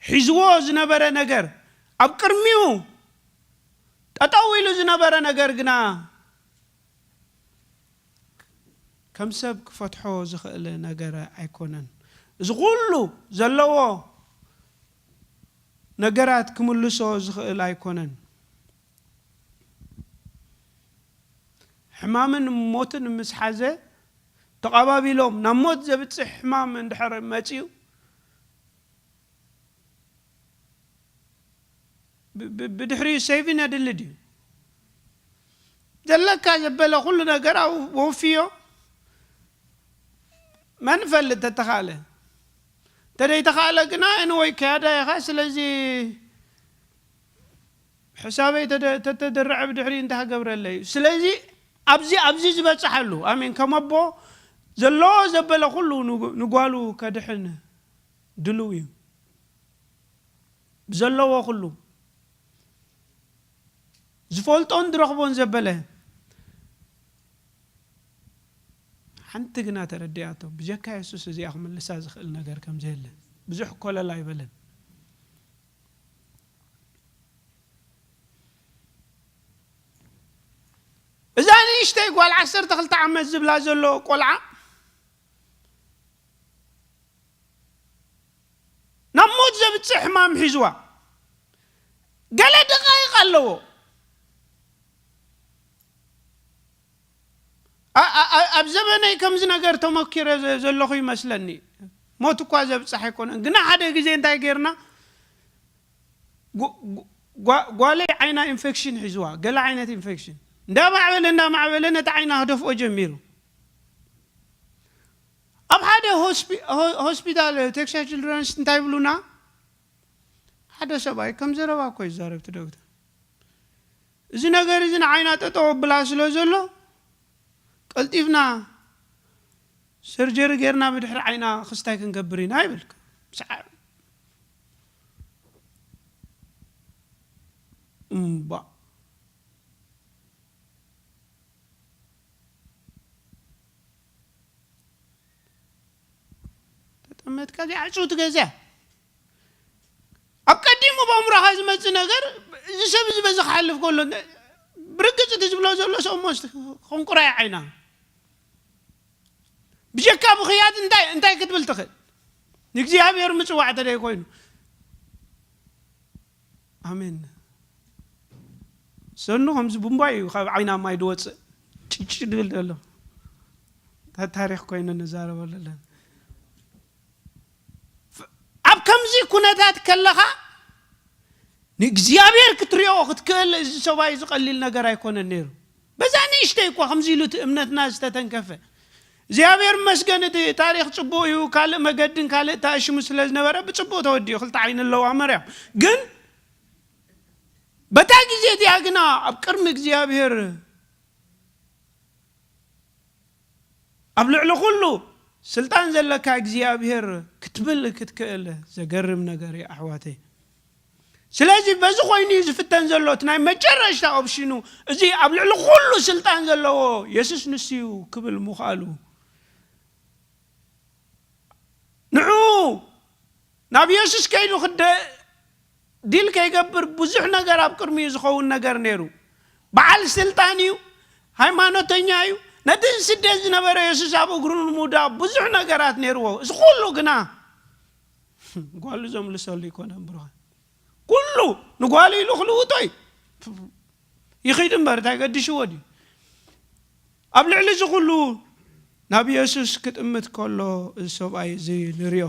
ሒዝዎ ዝነበረ ነገር፣ ኣብ ቅድሚኡ ጠጠው ኢሉ ዝነበረ ነገር ግና ከም ሰብ ክፈትሖ ዝኽእል ነገር ኣይኮነን። እዚ ኩሉ ዘለዎ ነገራት ክምልሶ ዝኽእል ኣይኮነን። ሕማምን ሞትን ምስ ሓዘ፣ ተቓባቢሎም ናብ ሞት ዘብጽሕ ሕማም እንድሕር መጺኡ፣ ብ-፣ ብ-፣ ብድሕሪኡ ሰይፊን የድሊ ድዩ? ዘለካ ዘበለ ኩሉ ነገር ኣው-፣ ወፍዮ። መን ይፈልጥ ተተኻእለ? እንተደይተኻእለ ግና፣ ኤንወይ፣ ከያዳ ኢኻ። ስለዚ ሕሳበይ ተደ-፣ ተተደርዐ ብድሕሪኡ እንታይ ክገብረለይ እዩ? ስለዚ ኣብዚ፣ ኣብዚ ዝበጽሓሉ፣ ኣሜን፣ ከም ኣቦ ዘለዎ ዘበለ ኩሉ ንጉ-፣ ንጓሉ ከድሕን ድልው እዩ። ብዘለዎ ኩሉ ዝፈልጦን ዝረኽቦን ዘበለ፣ ሓንቲ ግና ተረዲኣቶ፣ ብጀካ የሱስ እዚኣ ክምልሳ ዝኽእል ነገር ከም ዘየለ። ብዙሕ ኮለል ኣይበለን። እዛ ንእሽተይ ጓል ዓሰርተ ክልተ ዓመት ዝብላ ዘሎ ቆልዓ ናብ ሞት ዘብጽሕ ሕማም ሒዝዋ። ገለ ደቃይቕ ኣለዎ። ኣ-፣ ኣ-፣ ኣ-፣ ኣብ ዘበነይ ከምዚ ነገር ተመኪረ ዘ-፣ ዘለኹ ይመስለኒ። ሞት እኳ ዘብጽሕ ኣይኮነን። ግና ሓደ ግዜ እንታይ ጌርና? ጓ-፣ ጓ-፣ ጓ-፣ ጓለይ ዓይና ኢንፌክሽን ሒዝዋ፣ ገለ ዓይነት ኢንፌክሽን። እንዳማዕበለ፣ እንዳማዕበለ ነቲ ዓይና ክደፍኦ ጀሚሩ። ኣብ ሓደ ሆስፒ-፣ ሆ-፣ ሆስፒታል ቴክሳስ ችልድረንስ እንታይ ይብሉና? ሓደ ሰብኣይ ከም ዘረባ እኮ ይዛረብ እቲ ዶክተር። እዚ ነገር እዚ ንዓይና ጠጠው ኣብላ ስለ ዘሎ፣ ቀልጢፍና ሰርጀሪ ጌርና ብድሕሪ ዓይና ክስታይ ክንገብር ኢና ይብል። ሰዓ-፣ እምባ። ተጠመትካ እዚኣ ዕጽውቲ ገዛ። ኣብ ቀዲሙ ብኣእምሮኻ ዝመጽእ ነገር፣ እዚ ሰብ እዚ በዚ ክሓልፍ ከሎ፣ ብርግጽ እቲ ዝብሎ ዘሎ ሰብ ሞስ ከንቁራይ ዓይና። ብጀካ ብኽያት እንታይ፣ እንታይ ክትብል ትኽእል? ንእግዚኣብሔር ምጽዋዕ ተደይ ኮይኑ። ኣሜን። ሰኑ ከምዚ ቡምባይ እዩ ካብ ዓይና ማይ ድወፅእ። ጭጭ ድብል ዘሎ። እታ ታሪኽ ኮይነ ንዛረበሉ ኣለና። ፍ-፣ ኣብ ከምዚ ኩነታት ከለኻ ንእግዚኣብሔር ክትሪኦ ክትክእል፣ እዚ ሰብኣይ እዚ ቀሊል ነገር ኣይኮነን ነይሩ። በዛ ንእሽተይ እኳ ከምዚ ኢሉ እቲ እምነትና ዝተተንከፈ። እግዚኣብሔር ይመስገን፣ እቲ ታሪኽ ጽቡቕ እዩ። ካልእ መገድን ካልእ ተኣሽሙ ስለ ዝነበረ ብጽቡቕ ተወዲኡ፣ ክልተ ዓይኒ ኣለዋ መርያም። ግን በታ ግዜ እቲኣ ግና ኣብ ቅድሚ እግዚኣብሔር፣ ኣብ ልዕሊ ኩሉ ስልጣን ዘለካ እግዚኣብሔር ክትብል ክትክእል ዘገርም ነገር እዩ ኣሕዋተይ። ስለዚ በዚ ኮይኑ እዩ ዝፍተን ዘሎ፣ እቲ ናይ መጨረሽታ ኦፕሽኑ፣ እዚ ኣብ ልዕሊ ኩሉ ስልጣን ዘለዎ የሱስ ንሱ እዩ ክብል ምኽኣሉ። ንዑ ናብ የሱስ ከይዱ ክደ-፣ ዲል ከይገብር ብዙሕ ነገር ኣብ ቅድሚኡ ዝኸውን ነገር ነይሩ። በዓል ስልጣን እዩ፣ ሃይማኖተኛ እዩ። ነቲ ስደት ዝነበረ የሱስ ኣብ እግሩ ንምውዳቕ ብዙሕ ነገራት ነይርዎ። እዚ ኩሉ ግና ጓሉ ዘምልሰሉ ይኮነን ብሩኻን። ኩሉ ንጓሉ ኢሉ ክልውጦ እዩ። ይኺድ እምበር እንታይ ገዲሽዎ ድዩ? ኣብ ልዕሊ እዚ ኩሉ ናብ የሱስ ክጥምት ከሎ እዚ ሰብኣይ እዚ ንሪኦ።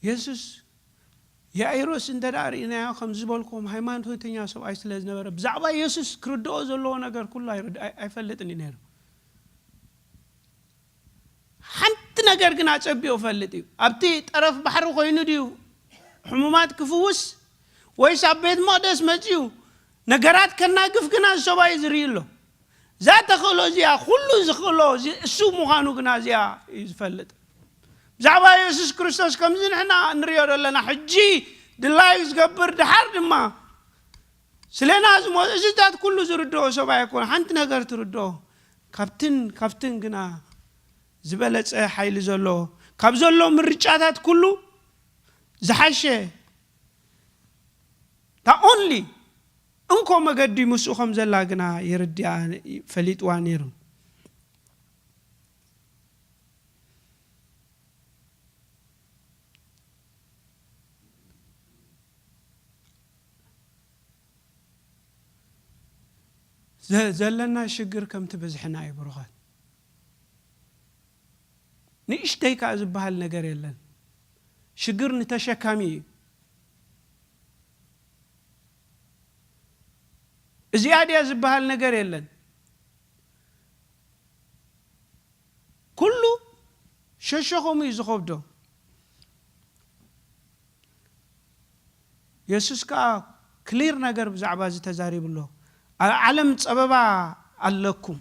የሱስ ያኢሮስ እንተ ደኣ ርኢናዮ፣ ከም ዝበልኩም ሃይማኖተኛ ሰብኣይ ስለ ዝነበረ፣ ብዛዕባ የሱስ ክርድኦ ዘለዎ ነገር ኩሉ ኣይርድ-፣ ኣይ-፣ ኣይፈልጥን እዩ ነይሩ። ሓንቲ ነገር ግን ኣጸቢቑ ፈልጥ እዩ። ኣብቲ ጠረፍ ባሕሪ ኮይኑ ድዩ ሕሙማት ክፍውስ፣ ወይስ ኣብ ቤት መቕደስ መጺኡ ነገራት ከናግፍ ግና ዝሰብኣይ ዝርኢ ኣሎ። እዛ ተኽእሎ እዚኣ፣ ኩሉ ዝኽእሎ እዚ እሱ ምዃኑ ግና እዚኣ እዩ ዝፈልጥ። ብዛዕባ የሱስ ክርስቶስ ከምዚ ንሕና እንሪኦ ዘለና፣ ሕጂ ድላዩ ዝገብር፣ ድሓር ድማ ስለና ዝሞ-፣ እዚታት ኩሉ ዝርድኦ ሰብ ኣይኮነ። ሓንቲ ነገር ትርድኦ፣ ካብትን ካብትን ግና ዝበለጸ ሓይሊ ዘሎ፣ ካብ ዘሎ ምርጫታት ኩሉ ዝሓሸ፣ the only እንኮ መገዲ ምስኡ ከም ዘላ ግና ይርድኣ፣ ፈሊጥዋ ነይሩ። ዘ-፣ ዘለና ሽግር ከምቲ ብዝሕና እዩ፣ ብሩኻት። ንእሽተይ ከኣ ዝበሃል ነገር የለን። ሽግር ንተሸካሚ እዩ። እዚኣ ድያ ዝበሃል ነገር የለን። ኩሉ ሸሸኾም እዩ ዝኸብዶ። የሱስ ከኣ ክሊር ነገር ብዛዕባ እዚ ተዛሪቡ ኣሎ። ኣብ ዓለም ጸበባ ኣለኩም።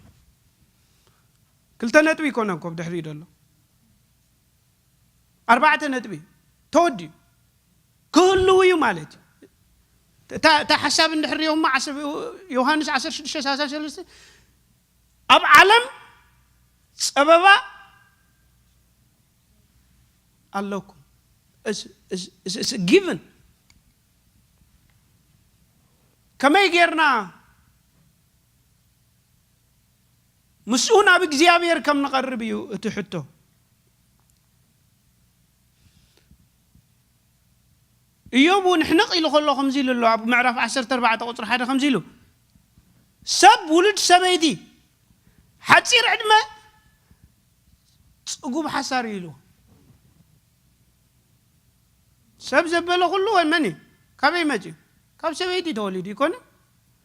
ክልተ ነጥቢ ይኮነ እኮ ብድሕሪኡ ዘሎ። ኣርባዕተ ነጥቢ ተወዲኡ። ክህልው እዩ ማለት እዩ። እታ፣ እታ ሓሳብ እንድሕር ሪኦማ ዓሰርተ፣ ዮሃንስ ዓሰርተ ሽዱሽተ ሰላሳ ሰለስተ፣ ኣብ ዓለም ጸበባ ኣለኩም። It's፣ it's፣ it's፣ it's given። ከመይ ጌርና ምስኡ ናብ እግዚኣብሔር ከም ንቐርብ እዩ እቲ ሕቶ። እዮብ እውን ሕንቕ ኢሉ ከሎ ከምዚ ኢሉ ኣሎ፣ ኣብ ምዕራፍ ዓሰርተ ኣርባዕተ ቁጽሪ ሓደ ከምዚ ኢሉ፣ "ሰብ ውሉድ ሰበይቲ ሓጺር ዕድመ ጽጉብ ሓሳር እዩ" ኢሉ። ሰብ ዘበለ ኩሉ ወይ መን እዩ? ካበይ መጺኡ? ካብ ሰበይቲ ተወሊዱ ይኮነ?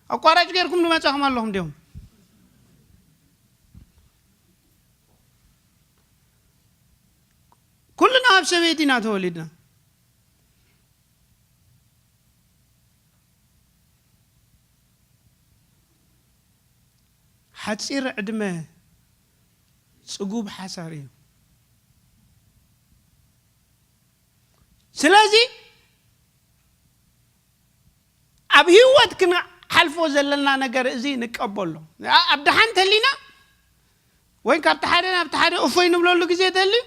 ኣቋራጭ ጌርኩም ዝመጻኹም ኣለኹም ድዮም? ኩልና ኣብ ሰበይቲ ኢና ተወሊድና። ሓጺር ዕድመ ጽጉብ ሓሳር እዩ። ስለዚ ኣብ ህይወት ክንሓልፎ ዘለና ነገር እዚ ንቀበሎ። ኣ-፣ ኣብ ደሓን ተሊና ወይ ካብቲ ሓደ ናብቲ ሓደ እፎይ ንብለሉ ግዜ ተልዩ፣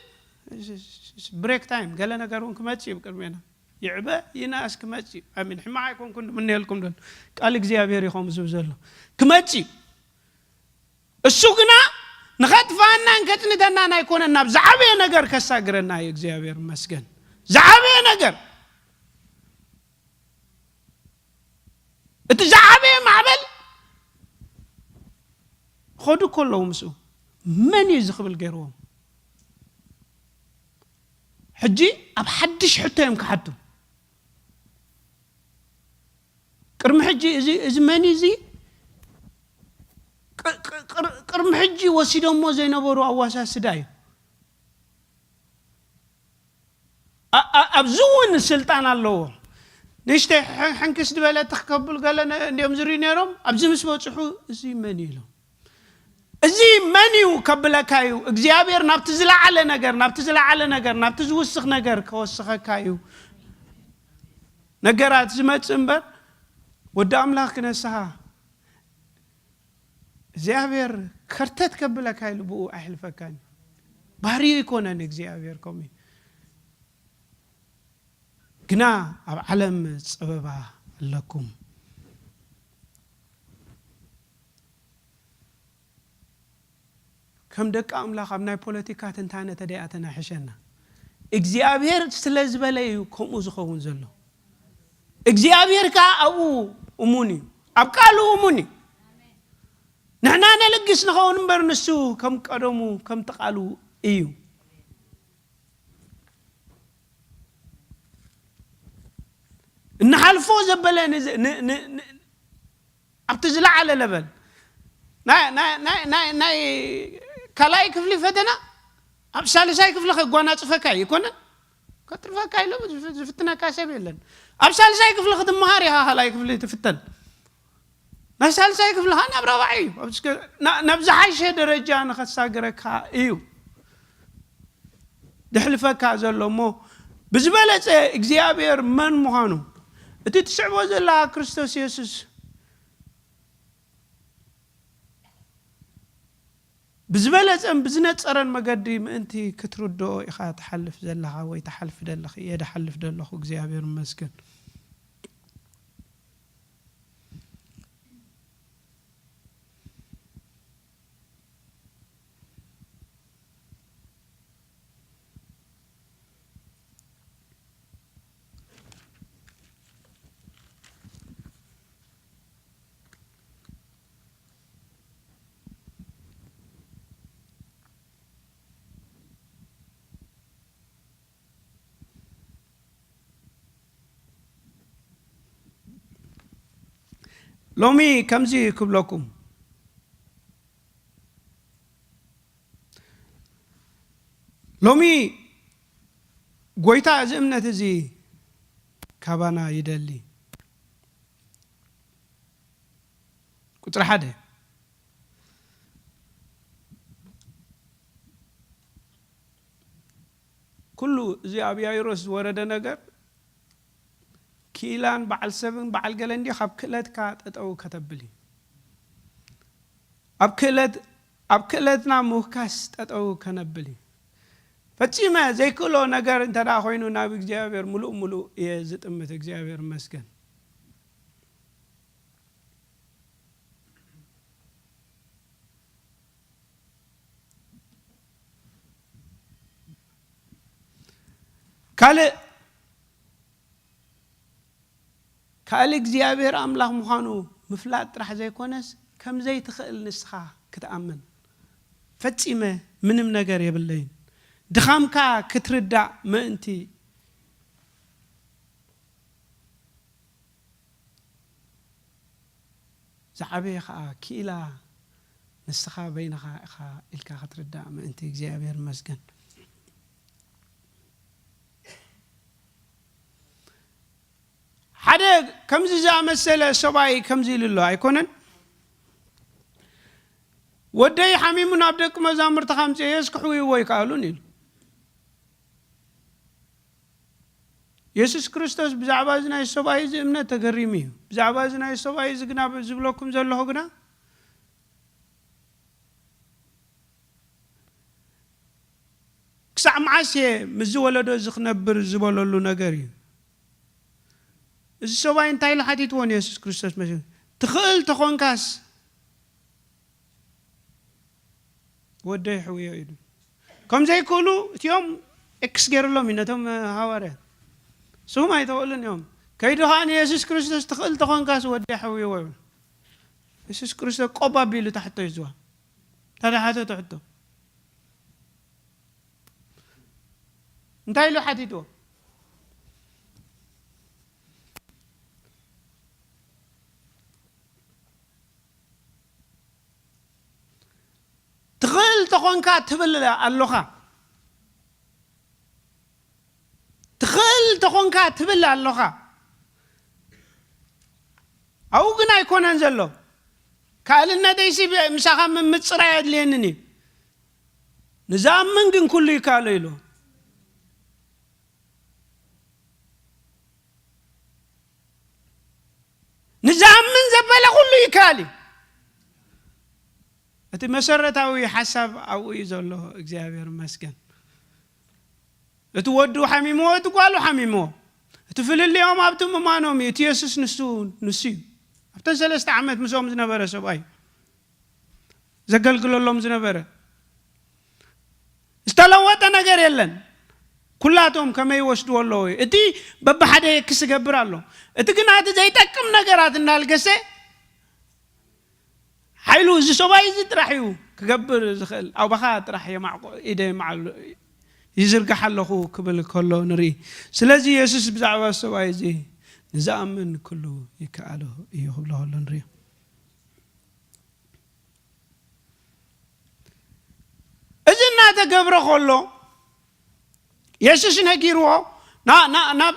ብሬክ ታይም፣ ገለ ነገር እውን ክመጽእ እዩ ቅድሜና። ይዕበ ይንኣስ ክመጽእ እዩ። ኣሚን። ሕማቕ ኣይኮንኩን፣ ንምነየልኩም ዶ? ቃል እግዚኣብሔር እዩ ከምኡ ዝብል ዘሎ። ክመጽእ እዩ። እሱ ግና ንኸጥፍኣናን ከጽንተናን ኣይኮነን፣ ናብ ዝዓበየ ነገር ከሳግረና እዩ። እግዚኣብሔር ይመስገን። ዝዓበየ ነገር፣ እቲ ዝዓበየ ማዕበል ኸዱ እኮ ኣለዉ ምስኡ። መን እዩ እዚ ክብል ገይርዎም? ሕጂ ኣብ ሓድሽ ሕቶ እዮም ክሓቱ። ቅድሚ ሕጂ እዚ፣ እዚ መን እዩ እዚ? ቅ-፣ ቅ-፣ ቅር-፣ ቅድሚ ሕጂ ወሲዶሞ ዘይነበሩ ኣዋሳስዳ እዩ። ኣ-፣ ኣ-፣ ኣብዚ እውን ስልጣን ኣለዎ። ንእሽተይ ሕ-፣ ሕንክስ ዝበለ ትኽ ከብል ገለ ነ-፣ እንዲኦም ዝርእዩ ነይሮም። ኣብዚ ምስ በጽሑ፣ "እዚ መን እዩ?" ኢሎም። "እዚ መን እዩ?" ከብለካ እዩ። እግዚኣብሔር ናብቲ ዝለዓለ ነገር፣ ናብቲ ዝለዓለ ነገር፣ ናብቲ ዝውስኽ ነገር ከወስኸካ እዩ። ነገራት ዝመጽእ እምበር፣ ወዲ ኣምላኽ ክነስሃ እግዚኣብሔር ከርተት ከብለካ ኢሉ ብኡ ኣይሕልፈካን። ባህሪኡ ኣይኮነን እግዚኣብሔር ከምኡ። ግና ኣብ ዓለም ጸበባ ኣለኩም። ከም ደቂ ኣምላኽ ኣብ ናይ ፖለቲካ ትንታነ ተደይ ኣተናሕሸና። እግዚኣብሔር ስለ ዝበለ እዩ ከምኡ ዝኸውን ዘሎ። እግዚኣብሔር ከኣ ኣብኡ እሙን እዩ። ኣብ ቃሉ እሙን እዩ። ንሕና ነልግስ ንኸውን እምበር ንሱ ከም ቀደሙ ከምቲ ቃሉ እዩ። ኣልፎ ዘበለ ንዝ- ን- ን- ን- ኣብቲ ዝለዓለ ለበል ናይ- ናይ- ናይ- ናይ- ናይ ካልኣይ ክፍሊ ፈተና ኣብ ሳልሳይ ክፍሊ ከጓናፅፈካ ኣይኮነን። ከጥርፈካ ኢሎ ዝፍ- ዝፍትነካ ሰብ የለን። ኣብ ሳልሳይ ክፍሊ ክትመሃር ኢኻ ካልኣይ ክፍሊ ትፍተን። ናይ ሳልሳይ ክፍሊ ኸዓ ናብ ራብዓይ እዩ። ኣብ እስከ- ና- ናብ ዝሓሸ ደረጃ ንኸሳግረካ እዩ ድሕልፈካ ዘሎ እሞ፣ ብዝበለጸ እግዚኣብሔር መን ምዃኑ፣ እቲ ትስዕቦ ዘለኻ ክርስቶስ የሱስ ብዝበለጸን ብዝነጸረን መገዲ ምእንቲ ክትርድኦ ኢኻ ትሓልፍ ዘለኻ ወይ ትሓልፊ ዘለኺ። እየ ድሓልፍ ዘለኹ። እግዚኣብሔር ይመስገን። ሎሚ ከምዚ ክብለኩም፣ ሎሚ ጎይታ እዚ እምነት እዚ ካባና ይደሊ። ቁፅሪ ሓደ፣ ኩሉ እዚ ኣብ ያይሮስ ዝወረደ ነገር ክኢላን በዓል ሰብን በዓል ገለ እንዲ ካብ ክእለትካ ጠጠው ከተብል እዩ። ኣብ ክእለት ኣብ ክእለትና ምውካስ ጠጠው ከነብል እዩ። ፈጺመ ዘይክእሎ ነገር እንተ ደኣ ኮይኑ ናብ እግዚኣብሔር ምሉእ ምሉእ እየ ዝጥምት። እግዚኣብሔር ይመስገን። ካልእ ካልእ እግዚኣብሔር ኣምላኽ ምዃኑ ምፍላጥ ጥራሕ ዘይኮነስ፣ ከም ዘይትኽእል ንስኻ ክትኣምን። ፈጺመ ምንም ነገር የብለይን። ድኻምካ ክትርዳእ ምእንቲ፣ ዝዓበየ ኸኣ ክኢላ ንስኻ በይንኻ ኢኻ ኢልካ ክትርዳእ ምእንቲ። እግዚኣብሔር ይመስገን። ሓደ ከምዚ ዝኣመሰለ ሰብኣይ ከምዚ ኢሉ ኣሎ ኣይኮነን? "ወደይ ሓሚሙ ናብ ደቂ መዛሙርትኻ ኣምጽኤዮስ ክሕውይዎ ኣይከኣሉን" ኢሉ። የሱስ ክርስቶስ ብዛዕባ እዚ ናይ ሰብኣይ እዚ እምነት ተገሪሙ እዩ። ብዛዕባ እዚ ናይ ሰብኣይ እዚ ግና ዝብለኩም ዘለኹ ግና፣ ክሳዕ መዓስ እየ ምስዚ ወለዶ እዚ ክነብር ዝበለሉ ነገር እዩ። እዚ ሰብኣይ እንታይ ኢሉ ሓቲትዎ ንየሱስ ክርስቶስ? መሲሉ፣ "ትኽእል ተኾንካስ ወደይ ሕውዮ" ኢሉ። ከም ዘይክእሉ እቲኦም ኤክስ ገይርሎም እዩ ነቶም ሃዋርያት። ስኹም ኣይትኽእሉን እዮም። ከይዱ ኸዓ ንየሱስ ክርስቶስ፣ "ትኽእል ተኾንካስ ወደይ ሕውዮ" ይብል። የሱስ ክርስቶስ ቆብ ኣቢሉ እታ ሕቶ እዩ ዝዋ። ታዲያ ሓተቶ ሕቶ። እንታይ ኢሉ ሓቲትዎ? "ትኽእል ተኾንካ ትብል ኣሎኻ። ትኽእል ተኾንካ ትብል ኣሎኻ። ኣብኡ ግን ኣይኮነን ዘሎ። ካልእነተይሲ ብ-፣ ምሳኻ ምምጽራይ ኣድልየንን እዩ። ንዝኣምን ግን ኩሉ ይከኣሎ" ኢሉ። ንዝኣምን ዘበለ ኩሉ ይከኣል እዩ። እቲ መሰረታዊ ሓሳብ ኣብኡ እዩ ዘሎ። እግዚኣብሔር ይመስገን። እቲ ወዱ ሓሚምዎ፣ እቲ ጓሉ ሓሚምዎ። እቲ ፍልልዮም ኣብቲ ምማኖም እዩ። እቲ የሱስ ንሱ፣ ንሱ እዩ። ኣብተን ሰለስተ ዓመት ምስኦም ዝነበረ ሰብኣይ ዘገልግለሎም ዝነበረ። ዝተለወጠ ነገር የለን። ኩላቶም ከመይ ይወስድዎ ኣለዎ እዩ። እቲ በብሓደ ክስ ይገብር ኣሎ። እቲ ግና እቲ ዘይጠቅም ነገራት እናልገሰ ሓይሉ እዚ ሰብኣይ እዚ ጥራሕ እዩ ክገብር ዝኽእል። ኣባኻ ጥራሕ የማዕቆ-፣ ኢደ የማዕሉ-፣ ይዝርግሕ ኣለኹ ክብል ከሎ ንርኢ። ስለዚ የሱስ ብዛዕባ ሰብኣይ እዚ ንዝኣምን ኩሉ ይከኣሎ እዩ ክብሎ ከሎ ንሪኦ። እዚ እናተገብረ ከሎ የሱስ ነጊርዎ ናብ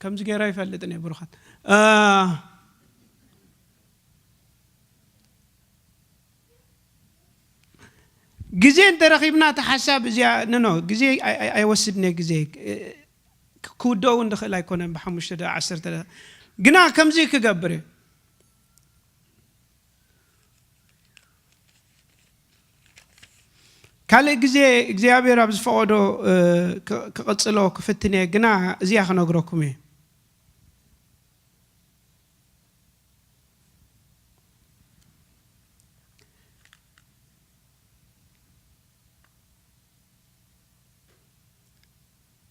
ከምዚ ገይረ ኣይፈልጥን እየ ብሩኻት። ግዜ እንተረኺብና እቲ ሓሳብ እዚኣ ንኖ ግዜ ኣይወስድን እየ። ግዜ ክውደኡ እንድኽእል ኣይኮነን። ብሓሙሽተ ደቂቕ ዓሰርተ ደቂቕ ግና ከምዚ ክገብር እየ። ካልእ ግዜ እግዚኣብሔር ኣብ ዝፈቐዶ ክቕጽሎ ክፍትን እየ። ግና እዚኣ ክነግረኩም እየ።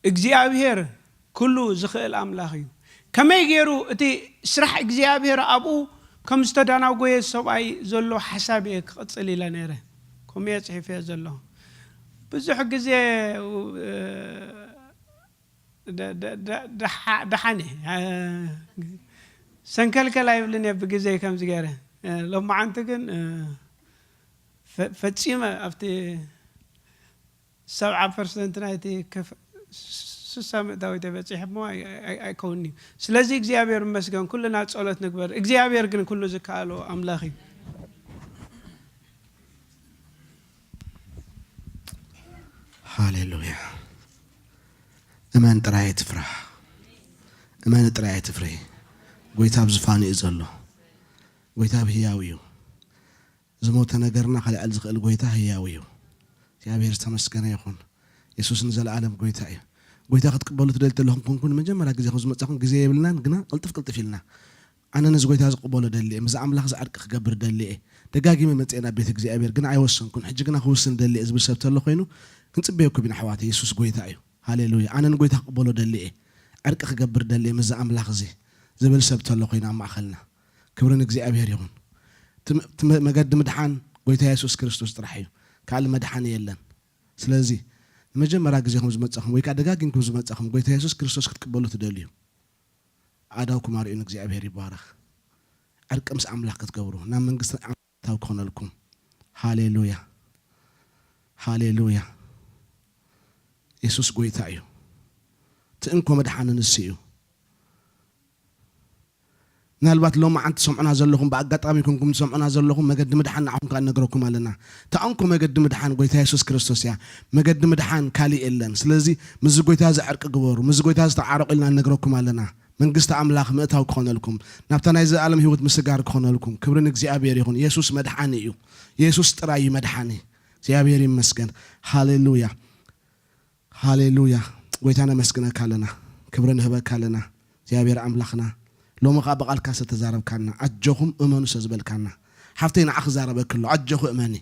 እግዚኣብሔር ኩሉ ዝኽእል ኣምላኽ እዩ። ከመይ ገይሩ እቲ ስራሕ እግዚኣብሔር ኣብኡ ከም ዝተዳናጎየ ሰብኣይ ዘሎ ሓሳብ እየ ክቕጽል ኢለ ነይረ። ከምኡ እየ ጽሒፈዮ ዘለኹ። ብዙሕ ግዜ ደሓን እየ። ሰንከልከል ኣይብልን እየ ብግዜ ከምዚ ገይረ። ሎማዓንቲ ግን ፈጺመ ኣብቲ ሰብዓ ፐርሰንት ናይቲ ስሳ ምእታዊት በፂሕ እሞ ኣይከውን እዩ። ስለዚ እግዚኣብሔር ይመስገን። ኩልና ፀሎት ንግበር። እግዚኣብሔር ግን ኩሉ ዝከኣሎ ኣምላኽ እዩ። ሃሌሉያ። እመን ጥራይ ኣይትፍራሕ። እመን ጥራይ ኣይትፍርሂ። ጎይታ ኣብ ዝፋኑ እዩ ዘሎ። ጎይታ ኣብ ህያው እዩ። ዝሞተ ነገርና ከልዕል ዝኽእል ጎይታ ህያው እዩ። እግዚኣብሔር ዝተመስገነ ይኹን። የሱስ ንዘለኣለም ጎይታ እዩ። ጎይታ ክትቅበሉ ትደሊ ተለኹም ኮንኩም ንመጀመርያ ግዜ ከም ዝመጻኹም ግዜ የብልናን፣ ግና ቅልጥፍ ቅልጥፍ ኢልና ኣነ ነዚ ጎይታ ዝቅበሎ ደሊ እየ፣ ምስዚ ኣምላኽ እዚ ዕርቂ ክገብር ደሊ እየ። ደጋጊመ መጽአ ናብ ቤት እግዚኣብሔር ግና ኣይወሰንኩን፣ ሕጂ ግና ክውስን ደሊ እየ ዝብል ሰብ ተሎ ኮይኑ ክንጽበየኩም ኢና ኣሕዋተይ። የሱስ ጎይታ እዩ። ሃሌሉያ። ኣነ ንጎይታ ክቅበሎ ደሊ እየ፣ ዕርቂ ክገብር ደሊ እየ ምስዚ ኣምላኽ እዚ ዝብል ሰብ ተሎ ኮይኑ ኣብ ማእኸልና ክብሪ ንእግዚኣብሔር ይኹን። እቲ መገዲ ምድሓን ጎይታ የሱስ ክርስቶስ ጥራሕ እዩ። ካልእ መድሓኒ የለን። ስለዚ ንመጀመርያ ግዜኹም ዝመጻኹም ወይ ከዓ ደጋጊምኩም ዝመጻኹም ጎይታ የሱስ ክርስቶስ ክትቅበሉ ትደልዩ ኣእዳውኩም ኣርእዩ ንእግዚኣብሔር ይባረኽ። ዕርቂ ምስ ኣምላኽ ክትገብሩ ናብ መንግስቲ ኣታዊ ክኾነልኩም። ሃሌሉያ ሃሌሉያ። የሱስ ጎይታ እዩ። እቲ እንኮ መድሓኒ ንሱ እዩ። ምናልባት ሎማዓንቲ ትሰምዑና ዘለኹም ብኣጋጣሚ ኮንኩም ትሰምዑና ዘለኹም መገዲ ምድሓን ንዓኹም ከዓ ንነግረኩም ኣለና። እታ እንኮ መገዲ ምድሓን ጎይታ የሱስ ክርስቶስ እያ። መገዲ ምድሓን ካሊእ የለን። ስለዚ ምስዚ ጎይታ እዚ ዕርቂ ግበሩ፣ ምስዚ ጎይታ እዚ ተዓረቑ ኢልና ንነግረኩም ኣለና። መንግስቲ ኣምላኽ ምእታው ክኾነልኩም፣ ናብታ ናይ ዘላለም ህይወት ምስጋር ክኾነልኩም። ክብሪ ንእግዚኣብሔር ይኹን። የሱስ መድሓኒ እዩ። የሱስ ጥራይ እዩ መድሓኒ። እግዚኣብሔር ይመስገን። ሃሌሉያ ሃሌሉያ። ጎይታ ነመስግነካ ኣለና፣ ክብሪ ንህበካ ኣለና። እግዚኣብሔር ኣምላኽና ሎሚ ከዓ ብቓልካ ዝተዛረብካና ኣጆኹም እመኑ ዝተዝበልካና ሓፍተይ ንዓኺ ዛረበኪ ኣሎ ኣጆኹ እመኒ።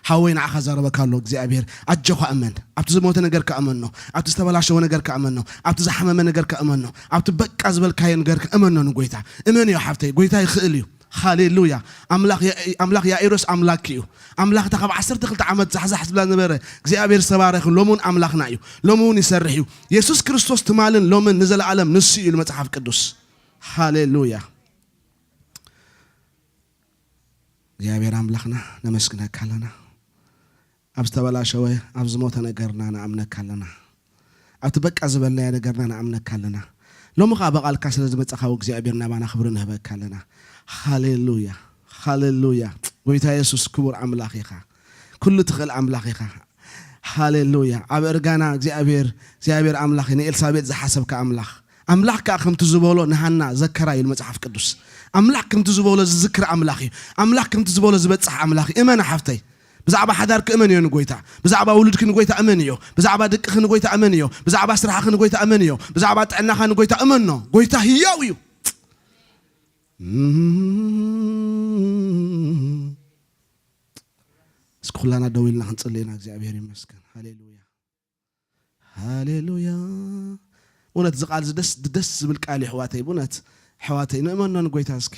ሓወይ ንዓኻ ዛረበካ ኣሎ እግዚኣብሔር ኣጆኻ እመን። ኣብቲ ዝሞተ ነገርካ እመኖ፣ ኣብቲ ዝተበላሸወ ነገርካ እመኖ፣ ኣብቲ ዝሓመመ ነገርካ እመኖ፣ ኣብቲ በቃ ዝበልካዮ ነገርካ እመኖ። ንጎይታ እመንዮ ሓፍተይ፣ ጎይታ ይኽእል እዩ። ሃሌሉያ። ኣምላኽ ያኢሮስ ኣምላክ እዩ። ኣምላኽ እታ ካብ ዓሰርተ ክልተ ዓመት ዛሕዛሕ ዝብላ ነበረ እግዚኣብሔር ዝተባረኸ ሎሚ እውን ኣምላኽና እዩ። ሎሚ እውን ይሰርሕ እዩ። የሱስ ክርስቶስ ትማልን ሎምን ንዘለኣለም ንሱ እዩ ኢሉ መጽሓፍ ቅዱስ። ሃሌሉያ። እግዚኣብሔር ኣምላኽና ነመስግነካ ኣለና። ኣብ ዝተበላሸወ ኣብ ዝሞተ ነገርና ንኣምነካ ኣለና። ኣብቲ በቃ ዝበልናዮ ነገርና ንኣምነካ ኣለና። ሎሚ ከዓ ብቓልካ ስለ ዝመጻኻ እግዚኣብሔር ናባና ክብሪ ንህበካ ኣለና። ሃሌሉያ ሃሌሉያ። ጎይታ የሱስ ክቡር ኣምላኽ ኢኻ። ኩሉ ትኽእል ኣምላኽ ኢኻ። ሃሌሉያ። ኣብ እርጋና እግዚኣብሔር እግዚኣብሔር ኣምላኽ ንኤልሳቤጥ ዝሓሰብካ ኣምላኽ ኣምላኽ ከዓ ከምቲ ዝበሎ ንሃና ዘከራ ኢሉ መጽሓፍ ቅዱስ። ኣምላኽ ከምቲ ዝበሎ ዝዝክር ኣምላኽ እዩ። ኣምላኽ ከምቲ ዝበሎ ዝበጽሕ ኣምላኽ እዩ። እመን ሓፍተይ። ብዛዕባ ሓዳርኪ እመን እዮ ንጎይታ። ብዛዕባ ውሉድኪ ንጎይታ እመን እዮ። ብዛዕባ ደቅኺ ንጎይታ እመን እዮ። ብዛዕባ ስራሕኺ ንጎይታ እመን እዮ። ብዛዕባ ጥዕናኻ ንጎይታ እመኖ። ጎይታ ህያው እዩ። እስኪ ኩላና ደው ኢልና ክንጽልይ ኢና። እግዚኣብሔር ይመስገን። ሃሌሉያ ሃሌሉያ። እውነት እዚ ቃል እዚ ደስ ደስ ዝብል ቃል እዩ ኣሕዋተይ። ብእውነት ኣሕዋተይ ንእመኖ ንጎይታ እስኪ።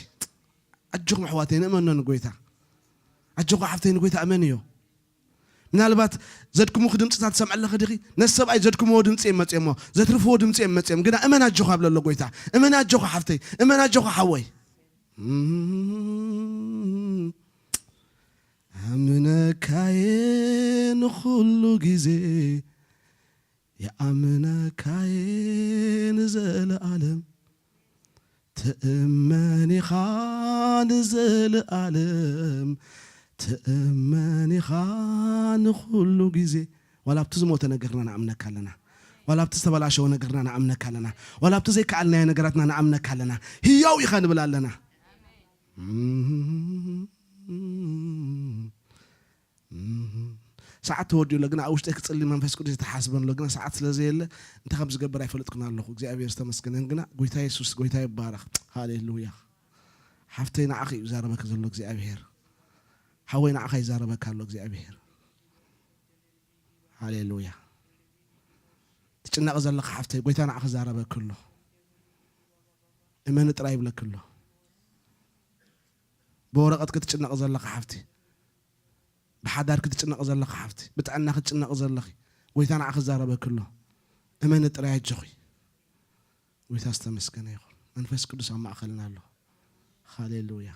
ኣጆኹም ኣሕዋተይ፣ ንእመኖ ንጎይታ። ኣጆኹ ሓፍተይ፣ ንጎይታ እመንዮ። ምናልባት ዘድክሙኺ ድምፅታት ትሰምዒ ኣለኺ ዲኺ? ነቲ ሰብኣይ ዘድክምዎ ድምፂ እዮም መፂኦሞ፣ ዘትርፍዎ ድምፂ እዮም መፂኦም። ግና እመን ኣጆኹ ኣብለሎ ጎይታ። እመን ኣጆኹ ሓፍተይ፣ እመን ኣጆኹ ሓወይ። ኣምነካየ ንኹሉ ግዜ፣ የኣምነካየ ንዘለኣለም። ትእመን ኢኻ ንዘለኣለም፣ ትእመን ኢኻ ንኹሉ ግዜ። ዋላ ኣብቲ ዝሞተ ነገርና ንኣምነካ ኣለና። ዋላ ኣብቲ ዝተበላሸወ ነገርና ንኣምነካ ኣለና። ዋላ ኣብቲ ዘይከኣልናዮ ነገራትና ንኣምነካ ኣለና። ህያው ኢኻ ንብል ኣለና። ሰዓት ተወዲኡ ኣሎ፣ ግና ኣብ ውሽጠይ ክጽሊ መንፈስ ቅዱስ ይተሓስበን ኣሎ፣ ግና ሰዓት ስለ ዘየለ እንታይ ከም ዝገብር ኣይፈልጥኩን ኣለኹ። እግዚኣብሔር ዝተመስገነ። ግና ጎይታ የሱስ፣ ጎይታ ይባረኽ። ሃሌሉያ። ሓፍተይ፣ ንዓኺ እዩ ዝዛረበኪ ዘሎ እግዚኣብሔር። ሓወይ፣ ንዓኻ ይዛረበካ ኣሎ እግዚኣብሔር። ሃሌሉያ። ትጭነቂ ዘለኻ ሓፍተይ፣ ጎይታ ንዓኺ ይዛረበኪ ኣሎ። እመኒ ጥራይ ይብለኪ ኣሎ። ብወረቐት ክትጭነቂ ዘለኻ ሓፍቲ፣ ብሓዳር ክትጭነቂ ዘለኻ ሓፍቲ፣ ብጥዕና ክትጭነቂ ዘለኺ፣ ጎይታ ንዓኺ ክዛረበኪ ኣሎ። እመኒ ጥራይ ኣጆኺ። ጎይታ ዝተመስገነ ይኹን። መንፈስ ቅዱስ ኣብ ማእኸልና ኣሎ። ሃሌሉያ።